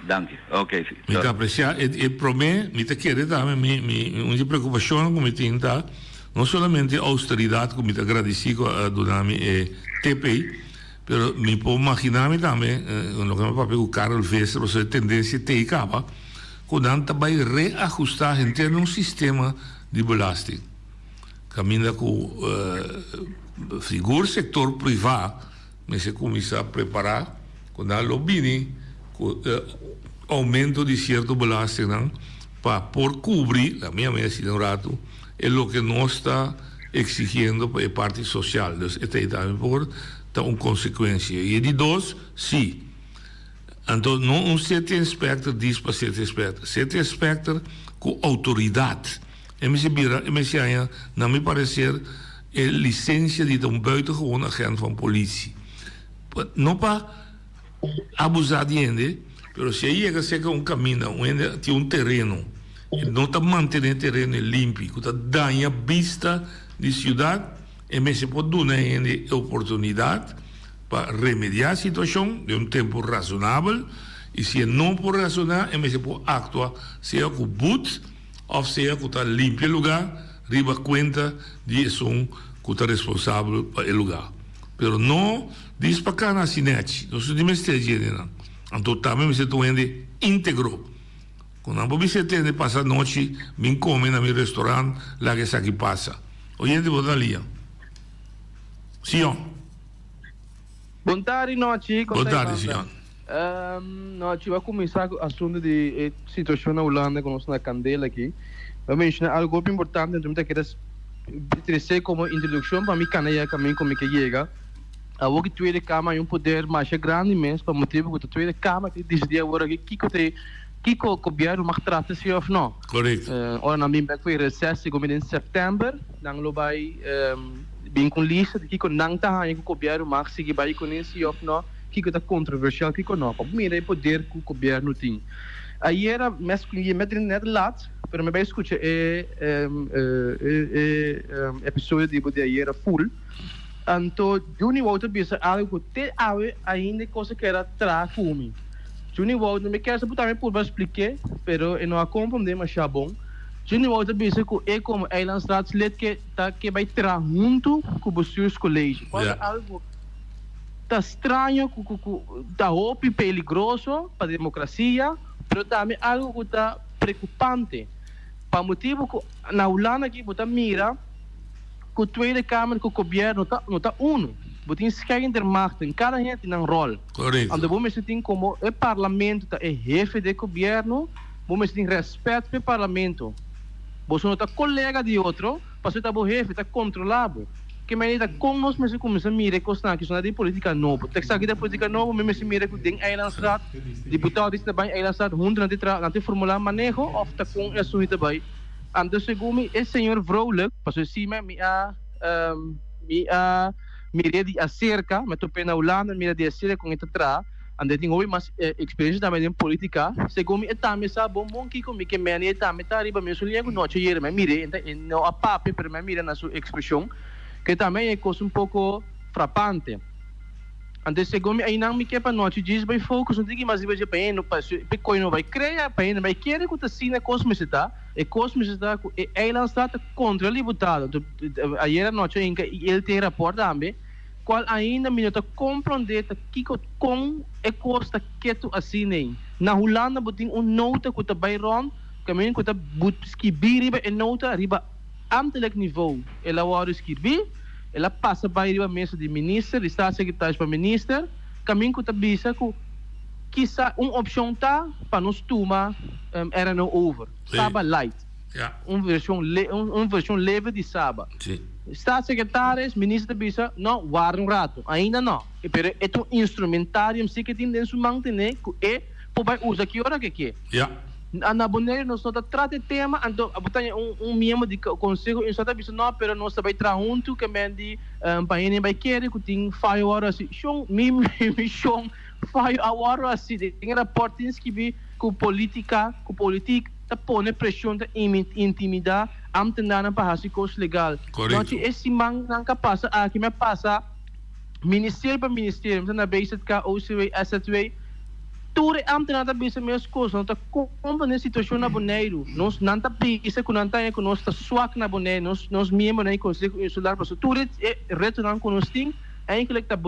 Danki. Ok, si. Mi ta aprecia e e prome, mi ta kere tambe mi mi un di preocupacionnan cu mi tin ta no solamente austeridad cu mi ta agradeci cu a duna mi e tip ey, pero mi por magina mi tambe loke mi a papia cu Karel Visser pasobra e tendencia t'ey caba cu nan ta bay reahusta henter un sistema di belasting caminda cu sigur sector priva Mester kuminsá prepará ku nan lo bini ku e oumento di sierto belastingnan pa por kubri, la mi a mester asina un ratu, e loke nos ta eksigiendo pa e parti sosial. Dus e ta ei tambe por ta un konsekuensia. I e di dos, si. Anto no un city inspector dis pa city inspector. City inspector ku outoridat. E mester bira, e mester haña, na mi parecer, e licencia di ta un buitengewoon agent van politie. No pa abusa di hende, pero si e yega cerca un caminda, un hende tin un tereno, e no ta mantene e tereno e limpi, cu ta daña bista di ciudad, e mester por duna e hende e oportunidad pa remedia e situacion den un tempo razonabel, y si e no por razona, e mester por actua sea cu boet, Of sea ku ta limpia e lugá riba kuenta di esun ku ta responsabel pa e lugá. Pero no dis pa kana hasi nèchi. Nos no tin mester dje hendenan. Anto tambe mester ta un hende íntegro. Ku nan por bisa e tende pasa anochi bin kome na mi restorant laga esaki pasa. Oyente bo ta na liña. Sion. Bon tardi nochi, Bon tardi Sion. Nochi bo a kuminsá ku asuntu di e situashon na Hulanda ku nos na kandela aki. Bo a menshoná algu hopi importante anto mi ta kere tres'é komo introdukshon pa mi kana yega kaminda ku mi ke yega. Awor ki Tweede Kamer hay un poder masha grandi mes pa motibu ku ta Tweede Kamer ta disidí awor aki kiko ta e kiko gobièrnu mag trata si òf no. Korekto. Ora nan bin bèk for e reses segun mi den sèptèmber nan lo bai bin ku un lista di kiko nan ta haña ku gobièrnu mag sigui bai kuné si òf no. Kiko ta kontroversial, kiko no. Pa bo mira e poder ku gobièrnu tin. Ayera mes ku mi met net lat, pero mi bai skucha e e episodio di bo di ayera full. Anto Juni Wouter bisa algu ku te awe ainda e kos a keda traha ku mi. Juni Wouter, mi kier sa bo tambe purba splik'é, pero e no a komprondé masha bon. Juni Wouter bisa ku e komo eilandsraadslid ke ta ke bai traha huntu ku bestuurscollege. Kual ta algu. Ta straño cu cu ta hopi peligroso pa democracia, pero tambe algo cu ta preocupante, pa motibo cu na Hulanda aki bo ta mira cu Tweede Kamer cu gobierno ta no ta uno, bo tin scheiding der machten, cada hende tin nan rol. Correcto. Anto bo mester tin como e parlamento ta e hefe de gobierno, bo mester tin respet pa e parlamento. Boso no ta colega di otro, pasobra ta bo hefe ta controla bo. Ke manera kon nos mester kuminsá mira e kosnan aki? Sona den politika nobo. Ta esaki ta politika nobo, mi mester mira ku den Eilandsraad, diputado dici ta bai Eilandsraad huntu nan ta nan ta formulá maneho òf ta kon e asuntu ta bai. Anto segun mi e señor Vrolijk, pasobra si mi mi a mi a mir'é di aserka, mi a top'é na Hulanda, mira di aserka kon e ta traha. Anto e tin hopi mas experiencia tambe den politica. Segun mi e tambe sa bon bon kico mi ke meni e tambe ta riba mesun liña cu nochi ayera. Mi a mira e no a papia pero mi a mira na su expresion cu e tambe e cos un poco frapante. Anto segun mi einan mi ke pa nochi djis bai focus un tiki mas riba dje pa hende pa e koe no bai krea, pa hende bai kere ku ta asina e kos mester ta. E kos mester ta ku e eilandstaat ta kontra diputado. Anto ayera anochi a hinka i el tin raport tambe kual ainda mi no ta kompronde ta kiko kon e kos ta ketu asina ei. Na Hulanda bo tin un nota ku ta bai rond kaminda ku ta skibi riba e nota riba ambtelijk niveau el a wòrdu skirbí, el a pasa bai riba mesa di minister, di staatssecretaris pa minister, kaminda ku ta bisa ku kisa un opshon ta pa nos tuma RNO over, Saba light, un vershon un vershon leve di Saba. Staatssecretaris, minister ta bisa, no, warda un rato, ainda no, pero e ta un instrumentarium si ke tin den su man tene ku e por bai usa ki ora ke ke. Na Boneiru nos no ta trata e tema, anto bo ta haña un un miembro di konseho insular ta bisa no, pero nos ta bai traha huntu ke men di pa hende bai kere ku tin fayo wòrdu hasi. Shon, mi mi shon, fayo a wòrdu hasi. Den e rapòrt tin skibí ku politika, ku politik ta pone preshon, ta intimidá amtenarnan pa hasi kos legal. Nochi e simannan ka pasa aki mi a pasa ministerio pa ministerio, mi ta na BZK, OCW, SZW, tur e ambtenaar ta bisa meskos, no ta komprende situashon na Boneiru. Nos, nan ta bisa ku nan ta haña ku nos ta swak na Boneiru, nos, nos miembronan di Konseho Insular, pasobra tur e e retonan ku nos tin, eigenlijk ta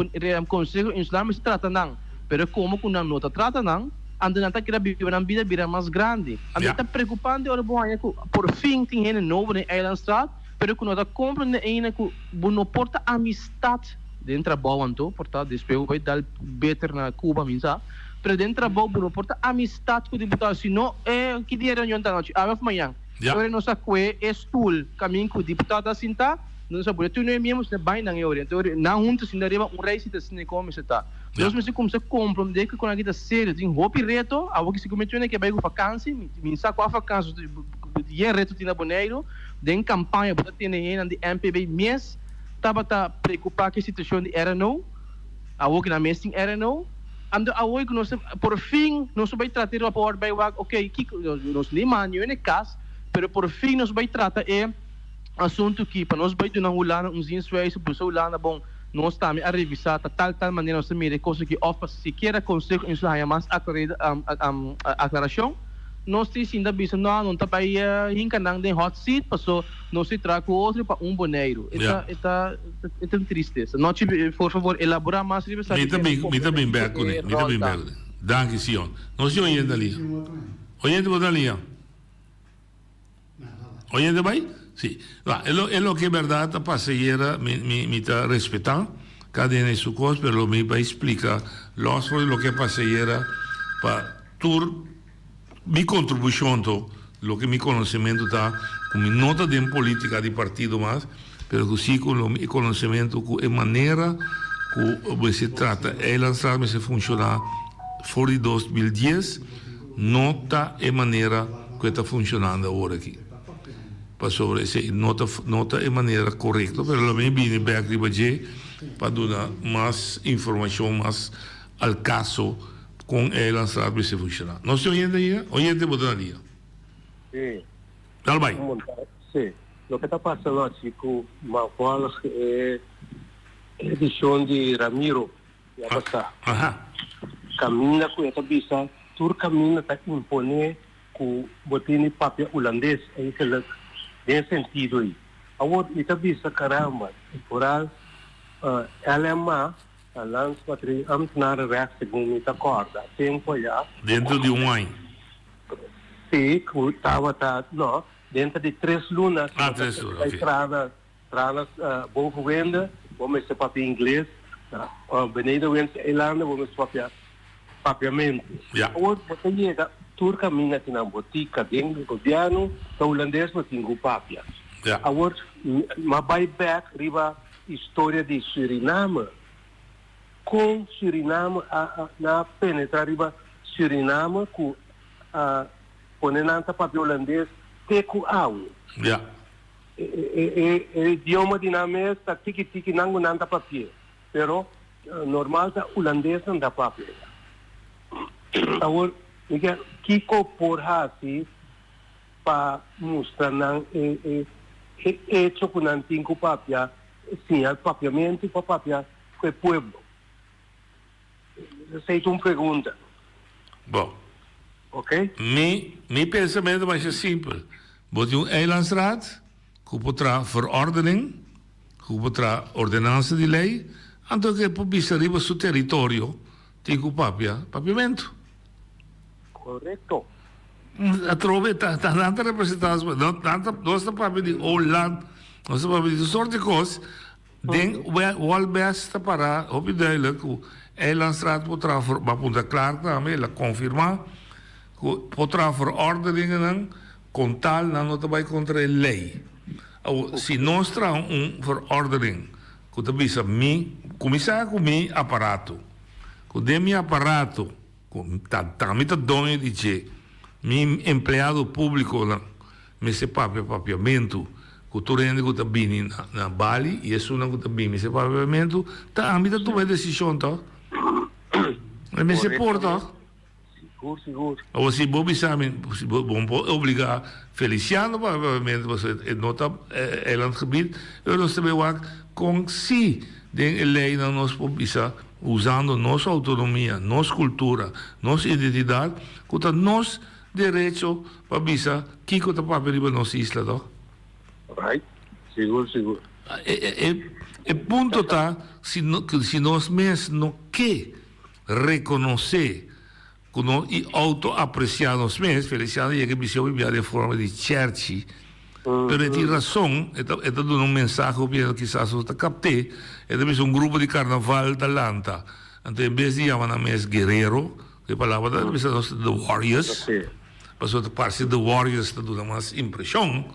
Konseho Insular mester trata nan, pero komo ku nan no ta trata nan, anto nan ta keda biba nan bida bira mas grandi. Anto e ta preokupante ora bo haña ku porfin tin hende nobo den Eilandstraat, Pero ku no ta komprende eina ku bo no por ta amistat den trabou anto por ta despues bo bai dal beter na Cuba mi sa pero den trabou bo no por ta amistat ku diputado si no e ki dia reunion ta anochi awe of mañan ora nos a kue e stoel kamin ku diputado ta sinta nos a bula tur nos e miembros na bai nan e ora anto nan hunto sinta riba un rei si ta asina komo mester ta nos mester kumsa komprende ku kon aki ta serio tin hopi reto awor ki sigur mi tene ke bai ku vakansi mi sa kua vakansi yen reto tin na Boneiru. Den kampaña bo ta tende hendenan di NPB mes tabata preokupá ku e situashon di RNO. Awor ku nan mes tin RNO. Anto awor ku nos ta por fin nos bai trata e rapòrt bai wak oke kiko nos ni manda niun e kas pero por fin nos bai trata e asuntu aki pa nos bai duna Hulanda un zienswijze busa Hulanda bon nos tambe a revisá ta tal tal manera nos ta mira e kos aki òf pa sikiera Konseho Insular haña mas aklarashon. Nos tin sinta bisa no, no ta bai hinka nan den hot seat paso nos tin traha ku otro pa un Boneiru. E ta e ta e ta un tristesa. Nochi por favor elabora mas riba esaki Mi ta bin mi ta bin bek kuné mi ta bin bek kuné. Danki Sion. Nos tin oyente alia. Oyente bo ta alia? Oyente bai? Si. Ba e lo e loke bèrdat ta pasa ayera mi mi mi ta respetá kada hende su kos pero lo mi bai splika lòs for di loke a pasa ayera pa tur Mi contribucion to loke mi conocemento ta cu mi no ta den politica di partido mas, pero cu si cu lo e conocemento cu e manera cu mester trata Eilandstraat mester funciona for di 2010 no ta e manera cu e ta funcionando awor aki. Pasobra esey no ta no ta e manera corecto, pero lo mi bini bek riba dje pa duna mas informacion mas al caso. Kon e Eilandstraat mester funshoná. Nos tin oyente ayina? Oyente bo ta na dia. Sí. Dal bai. Sí. Loke ta pasa nochi ku m'a volg e edishon di Ramiro ya pasá. Aha. Kaminda ku e ta bisa tur kaminda ta imponé ku bo tin di papia ulandes eigenlijk den e sentido ei. Awor mi ta bisa karamba, vooral LMA Ta landsbatterij ambtenarenrecht segun mi ta kòrda tempu ayá. Dentro di un aña? Sí, ku tabata, no, dentro di tres luna. Ah, tres luna, oké. Traha traha bovenwende, bo mester papia ingles, benedenwende eilanden bo mester papia papiamentu. Ja. Awor bo ta yega tur kaminda aki nan botika den gobièrnu ta hulandes bo tin ku papia. Ja. Awor m'a bai bèk riba Historia di Suriname, Kon Suriname a nan a penetra riba Suriname ku a pone nan ta papia Holandes te ku awe. Ja. E e e idioma di nan mes ta tiki tiki nan ku nan ta papi'é, pero normal ta Hulandes nan ta papia ya. Awor mi ke kiko por hasi pa mustra nan e e e echo ku nan tin ku papia, siña papiamentu pa papia ku e pueblo. Esei ta un pregunta. Bon. Ok. Mi mi pensamentu masha simpel. Bo tin un eilandsraad ku por traha verordening, ku por traha ordenansa di lei, anto ke por bisa riba su teritorio tin ku papia papiamentu. Korekto. Atrobe ta ta nan ta representá nos, nan ta nos ta papia di Holland, nos ta papia di tur sort di kos. Den Wolbes ta para hopi duidelijk ku Eilandstraat por traha for, bo a puntra Clark tambe, el a konfirmá ku por traha verordeningennan kon tal nan no ta bai kontra e lei. Awor, si nos traha un verordening ku ta bisa mi, kuminsá ku mi aparato, ku den mi aparato, Ku ta ta mi ta doño di dje. Mi empleado públikonan mester papia papiamentu ku tur hende ku ta bini na na Bali i esunnan ku ta bini mester papia papiamentu. Ta ami ta tuma e desishon tòg. E mester por tòg. Sigur, sigur. Awor si bo bisa mi, si bo bo por obligá Feliciano papia papiamentu pasobra e no ta eilandgebied, pero nos ta bay wak kon si den e leinan nos por bisa. Usando nos autonomia, nos cultura, nos identidad, cu ta nos derecho pa bisa kico ta papia riba nos isla, toch? Right. Sigur, sigur. E, e punto ta, si, no, si nos mes no ke reconoce Ku no i outo apresiá nos mes, Feliciano yega e bisión bibia den forma di chèrchi. Pero e tin rason, e ta e ta duna un mensahe hopi hende kisas no ta kapt'é. E ta bisa un grupo di karnaval ta lanta, anto en bes di yama nan mes guerero, ku e palabra ta bisa nos ta the warriors, pasobra ta parse the warriors ta duna mas impreshon,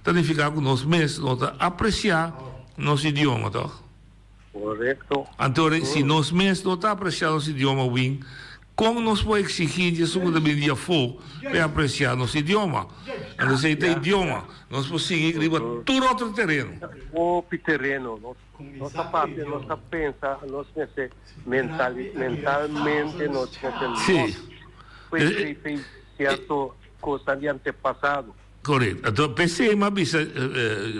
ta nifiká ku nos mes no ta apresiá nos idioma, tòg? Korekto. Anto si nos mes no ta apresiá nos idioma win, kon nos por eksigí di esun ku ta bini di afó pa e apresiá nos idioma? Anto esei ta idioma. Nos por sigui riba tur otro tereno. Hopi tereno. Nos nos ta papia, nos ta pensa, nos mester mentali mentalmente nos mester los fei fei sierto kosnan di antepasado. Correct. Anto p'esei m'a bisa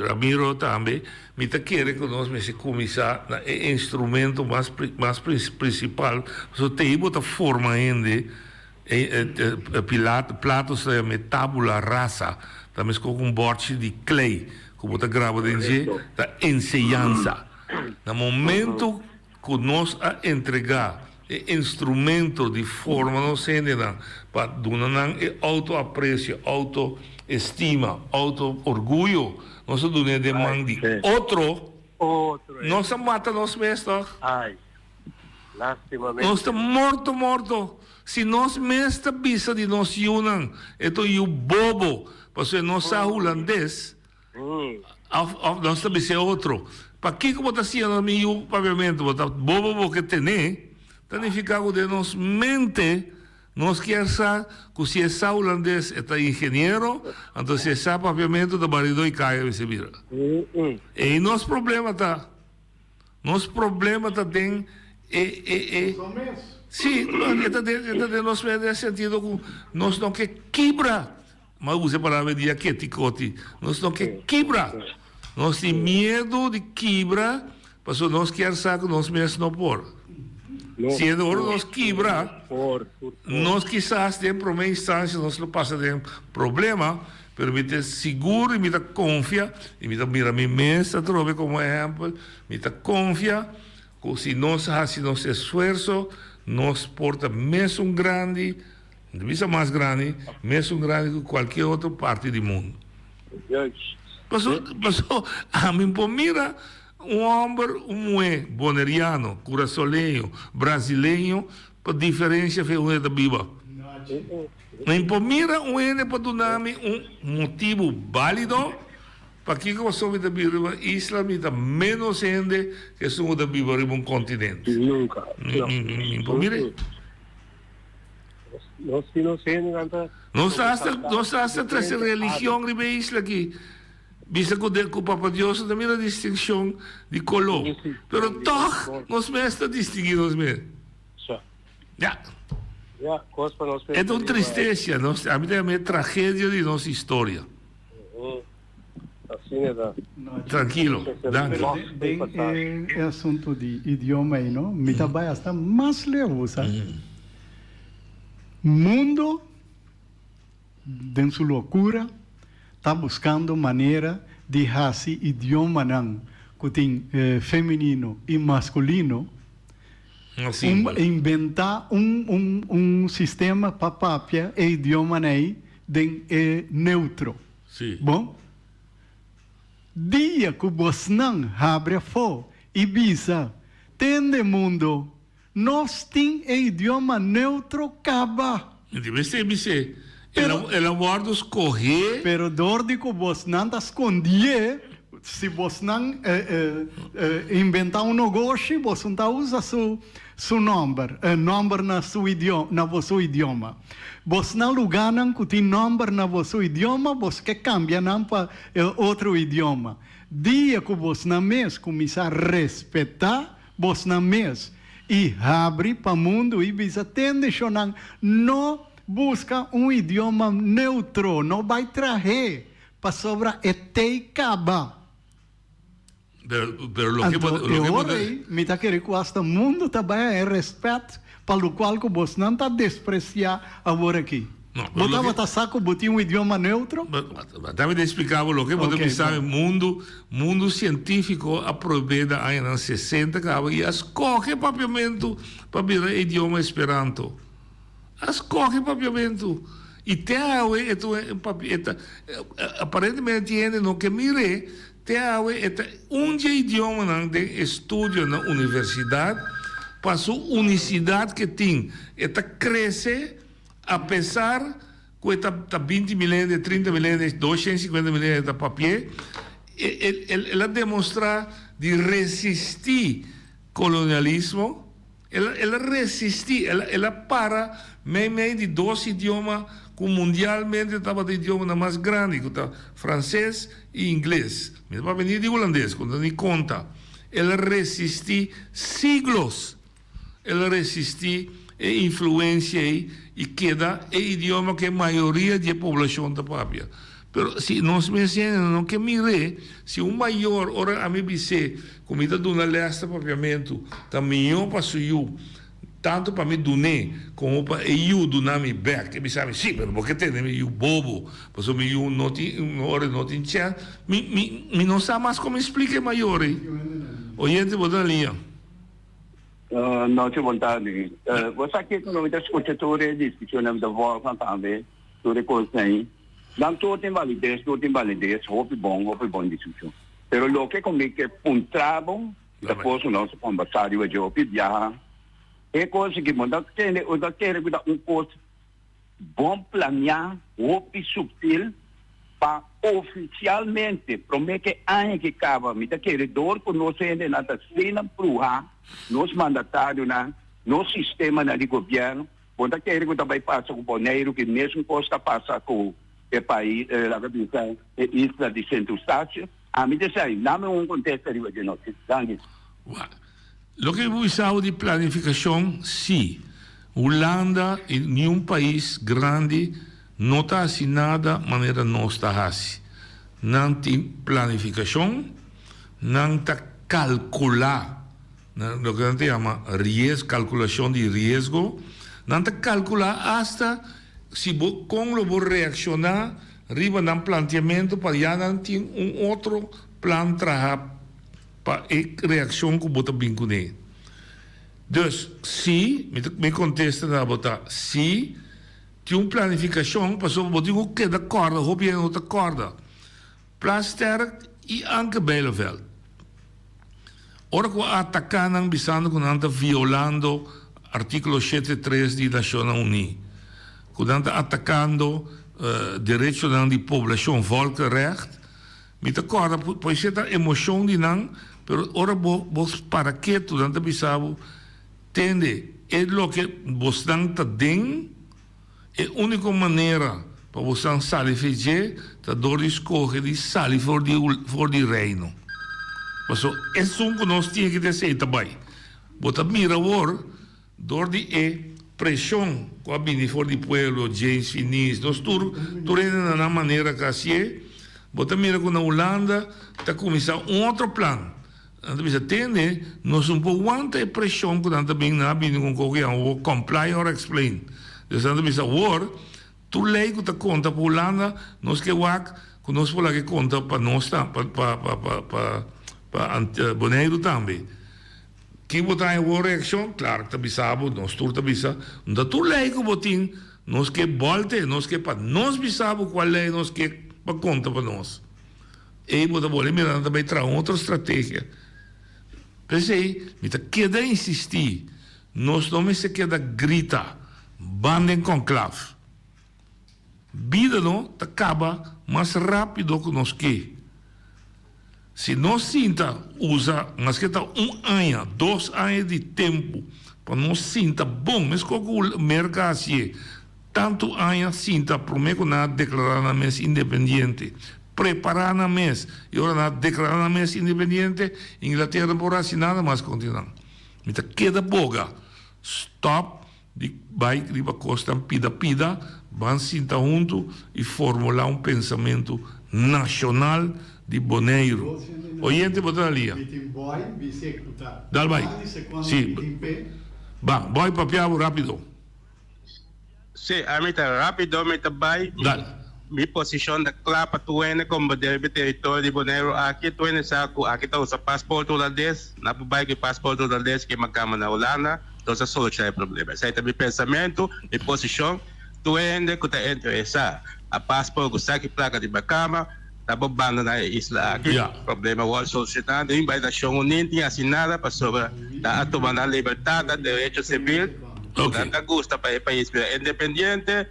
Ramiro tambe, mi ta kere ku nos mester kuminsá na e instrumento mas mas principal, pasobra te ei bo ta forma hende, e Pilato, Plato sa yama e tabula rasa, ta meskos ku un bòrchi di klei ku bo ta graba den dje, ta enseñansa. Na momento ku nos a entregá E instrumento di forma nos hendenan pa duna nan e auto-aprecio, auto-estima, auto-orguyo, nos a dun'é den man di otro, nos a mata nos mes tòg. Nos ta morto morto. Si nos mes ta bisa di nos yunan, e ta un yu bobo, pasobra e no sa hulandes, Of of nos ta bisa e otro, Pakiko bo ta siña nos mi yu papiamentu? Bo ta bobo bo ke tene, ta nifiká ku den nos mente nos kier sa ku si e sa hulandes e ta ingeniero, anto si e sa papiamentu ta baridó i kaya mester bira. Ei nos problema ta. Nos problema ta den e e e Sí, e ta den e ta den nos mes den e sentido ku nos no ke kibra. M'a usa e palabra di aketi koti. Nos no ke kibra. Nos tin miedu di kibra pasobra nos kier sa ku nos mes no por. Si e ora nos kibra, nos kisas den prome instancia nos lo pasa den problema, pero mi ta sigur i mi ta konfia, i mi ta mira mi mes atrobe komo ehèmpel, mi ta konfia ku si nos hasi nos esfuerso, nos por ta mesun grandi, No ta bisa mas grandi, mesun grandi ku kualkier otro parti di mundu. Paso, paso ami por mira un hòmber, un muhé boneriano, kurasoleño, brasileño pa diferensia fe unda e ta biba. Mi por mira un hende pa duna mi un motibu bálido pakiko pasobra mi ta biba riba un isla, mi ta ménos hende ke esun ku ta biba riba un kontinente. Nunka. Mi por mira. Nos tin nos hendenan ta. Nos ta hasta, nos ta hasta trese religion riba e isla aki. Bisa ku de ku Papa Dios no ta mira distinkshon di koló. Pero tòg nos mes ta distinguí nos mes. Ya. Ya, kos pa nos E ta un tristesia, nos, ami ta yama e tragedia di nos historia. Asina ta. Trankilo, danki. Den e asuntu di idioma ei no, mi ta bai hasta mas leu, sa. Mundo den su locura ta buscando manera di haci idiomanan cu tin femenino y masculino, un inventa un un sistema pa papia e idiomanan ei den e neutro. Bon, dia cu bosnan habri afo y bisa, Tende mundo, Nos tin e idioma neutro caba. Mi tin mester bis'é, el a wordo scohé. Pero door di cu bosnan ta scondié, si bosnan inventa un nogoshi, boso ta usa su su nomber, nomber na su idioma, na boso idioma. Bosnan lugarnan cu tin nomber na boso idioma, bos ke cambia nan pa otro idioma. Dia cu bosnan mes cuminsa respeta Bosnan mes, i habri pa mundu i bisa tende shonan no buska un idioma neutro, no bai trah'é, pasobra e tei kaba. Pero, pero loke bo, Anto e loke bo ora ei mi ta kere ku asta mundu ta bai haña rèspèt pa lokual ku bosnan ta despresiá awor aki. No, pero Bo loke. tabata sa ku bo tin un idioma neutro? Dame di explica bo loke bo ta Ok, bisa bon. mundu mundu cientifico a probe na añanan 60 caba y a scoge papiamento pa bira e idioma esperanto. A scoge papiamento y te awe e ta un papi e ta aparentemente tin hende no ke mir'e te awe e ta un dje idiomanan den estudio na universidad pa su unicidad ke tin e ta crece Apesar ku e ta ta binti mil hende, trinta mil hende, doshent sinkuenta mil hende ta papi'é, e el a demostrá di resistí kolonialismo, el a el a resistí, el a el a para meimei di dos idioma ku mundialmente tabata idiomanan mas grandi, ku ta franses i ingles. Mi ta papia ni di hulandes, ku no ta ni konta. El a resistí siglos. El a resistí e influensia ei i keda e idioma ku e mayoria di e poblashon ta papia. Pero si nos mes hende no ke mir'é, si un mayor ora ami bis'é ku mi ta duna lès ta papiamentu ta mihó pa su yu, tantu pa mi dun'é komo pa e yu duna mi bèk, e bisa mi, sí, pero bo ke tene mi yu bobo, pasobra mi yu no tin ora no tin chèns. Mi mi mi no sa mas kon mi splika e mayor ei. Oyente bo ta na liña. Nochi bon tardi. Bo sa kiko lo mi ta skucha tur e diskushonnan mi ta volga tambe tur e kosnan ei. Nan tur tin valides, tur tin valides, hopi bon, hopi bon diskushon. Pero loke ku mi ke puntra bo, ta kos ku nos a kombersá riba dje hopi biaha, e kos aki bo ta kere, bo ta kere ku ta un kos bon planeá, hopi subtil pa ofisialmente promé ku e aña ki kaba, mi ta kere dor ku nos hendenan ta asina bruhá, nos mandatarionan, nos sistemanan di gobièrnu, bo ta kere ku ta bai pasa ku Boneiru ki mesun kos ta pasa ku e pais, laga bisa e isla di Sint Eustatius? Ami ta esei, dame un kontesta riba dje nochi. Danki. Loke bo bisa awe di planifikashon, sí. Hulanda i niun pais grandi no ta hasi nada manera nos ta hasi. Nan tin planifikashon, nan ta kalkulá, loke nan ta yama ries, kalkulashon di riesgo. Nan ta kalkulá asta si bo kon lo bo reakshoná riba nan planteamentu pa ya nan tin un otro plan traha. Pa e reaccion cu bo ta bin cune. Dus, si, mi ta, mi contesta na bo ta, si, tin un planificacion, pasobra bo tin cu keda corda, hopi hende no ta corda. Plasterk y Anke Bijleveld, ora cu a ataca nan bisando cu nan ta violando articulo shete tres di Nacionnan Uni, cu nan ta atacando derechonan di poblacion, volkenrecht, Mi ta kòrda poesía ta emoshon di nan, pero ora bo bo para ketu nan ta bisa bo, tende e loke bosnan ta den, e úniko manera pa bosnan sali fe dje ta dor di skohe di sali for di for di Reino. Paso esun ku nos tin aki ta esei ta bai. Bo ta mira awor Dor di e preshon ku a bini for di pueblo, James Finis, nos tur, tur hende na nan manera ku a hasié. Bo ta mira ku na Hulanda ta kuminsá un otro plan. Nan ta bisa, Tende, nos no por wanta e preshon ku nan ta bin, nan a bini ku un kos ku yama wor comply or explain. Dus nan ta bisa, Wor, tur lei ku ta konta pa Hulanda, nos ke wak ku nos por laga e konta pa nos pa pa pa pa pa Boneiru tambe. Ki bo ta haña wor reakshon? Klaro ku ta bisa bo, nos tur ta bisa, no ta tur lei ku bo tin, nos ke bòlte, nos ke pa nos bisa bo kual lei nos ke pa konta pa nos. Ei bo ta bolbe mira nan ta bai traha un otro strategia. P'esei mi ta keda insistí, nos no mester keda grita, ban den konklaf. Bida no ta kaba mas rápido ku nos ke. Si nos sinta usa maske ta un aña, dos aña di tempu pa nos sinta bon, meskos ku Merka hasié tantu aña sinta promé ku nan a deklará nan mes independiente, prepará nan mes, i ora nan a deklará nan mes independiente, Inglatera no por hasi nada mas kontra nan. Mi ta keda boga, stòp Di bai riba kosnan pida pida, ban sinta huntu i formulá un pensamentu nashonal di Boneiru. Oyente bo ta na lia. Dal bai. Si. Ban, boy papia bo rápido. Si, ami ta rápido mi ta bai. Dal. Mi posishon ta kla pa tur hende kombaté riba e teritorio di Boneiru aki. Tur hende sa ku aki ta usa pasport hulandes. Nan por bai ku e pasport hulandes kema kama na Hulanda. Nos a soluciona e problema. Esai ta mi pensamentu, mi posicion. Tur hende cu ta interesa a paspoort cu saki placa riba cama, ta por bandona e isla aki. Problema word soluciona. Ni bay Nacion Uni tin haci nada pasobra nan a tuma nan libertad, nan derecho civil. Cu nan ta gusta pa e pais bira independiente,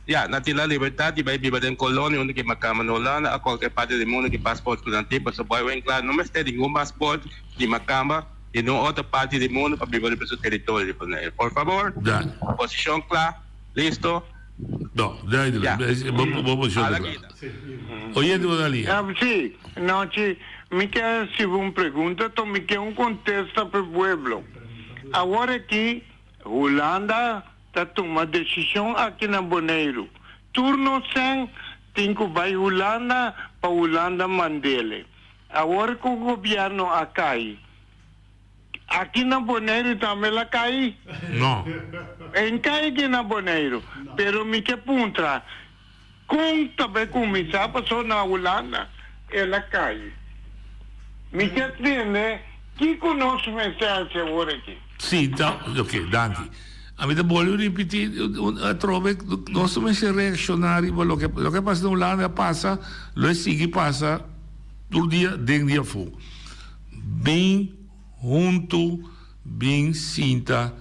ya, nan tin nan libertad di bay biba den colonia unda ki macama na Hulanda a cualkier parti di mundo ki paspoort cu nan tin. Pasobra boy Winklar no mester ningun paspoort di macamba. Di nun otro parti di mundu pa biba riba su teritorio di Bonaire. Por fabor, posishon kla, listo. No, duidelijk. Ja. Bo posishon ta kla. Oyente bo ta lia. Si, nochi, mi ke hasi bo un pregunta, to mi ke un kontesta pa e pueblo. Awor aki Hulanda ta tuma desishon aki na Boneiru. Tur nos sèn tin ku bai Hulanda pa Hulanda mandele. Awor ku gobierno a kai, aki na Boneiru tambe la kai? No. En kai aki na Boneiru. Pero mi ke puntra, kon ta bai kuminsá paso na Hulanda el a kai? Mi ke tende kiko nos mester hasi awor aki. Si, ta, ok, danki. Ami ta bolbe ripití atrobe, nos ta mester reakshoná riba loke, loke a pasa na Hulanda a pasa, lo e sigui pasa tur dia den di afó. Bin huntu, bin sinta,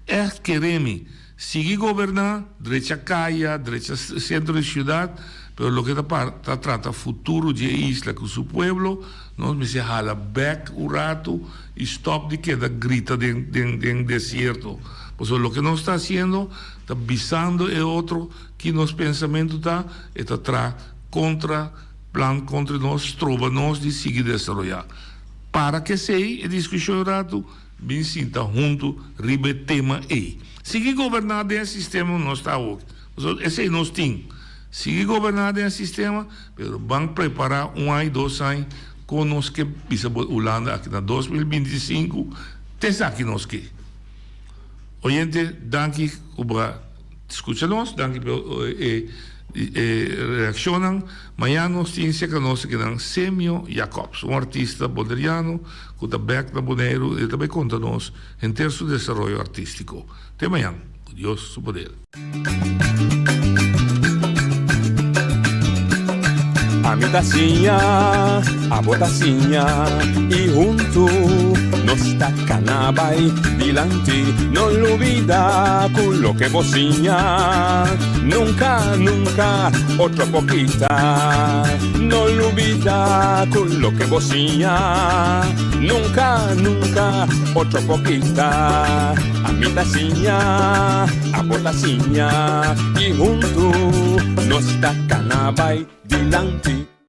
ègt kere mi, sigui goberná, drecha kaya, drecha sentro di siudat, pero loke ta ta trata futuro di e isla ku su pueblo, nos mester hala bèk un ratu i stòp di keda grita den den den desierto. Pasobra loke nos ta hasiendo ta bisando e otro ki nos pensamentu ta, e ta traha kontra plan kontra nos, stroba nos di sigui desaroyá. Para k'esei e diskushon un ratu, bin sinta huntu riba e tema ei. Sigui goberná den e sistema nos ta awoki. Pasobra esei nos tin. Sigui goberná den e sistema, pero ban prepará un aña, dos aña kon nos ke bisa bo Hulanda aki na 2025 te esaki nos ke. Oyente, danki ku bo a skucha nos, danki pa e e reakshonnan. Mañan nos tin serka nos akinan Semio Jacobs, un artista boneriano ku ta bèk na Boneiru i e ta bai konta nos henter su desaroyo artístiko. Te mañan, ku Dios su poder. Ami ta siña, abo ta siña y huntu nos ta cana bay dilanti. No lubida cu loke bo siña nunca, nunca otro por kita. No lubida cu loke bo siña nunca, nunca otro por kita. Ami ta siña, abo ta siña y huntu nos ta cana bay dilanti.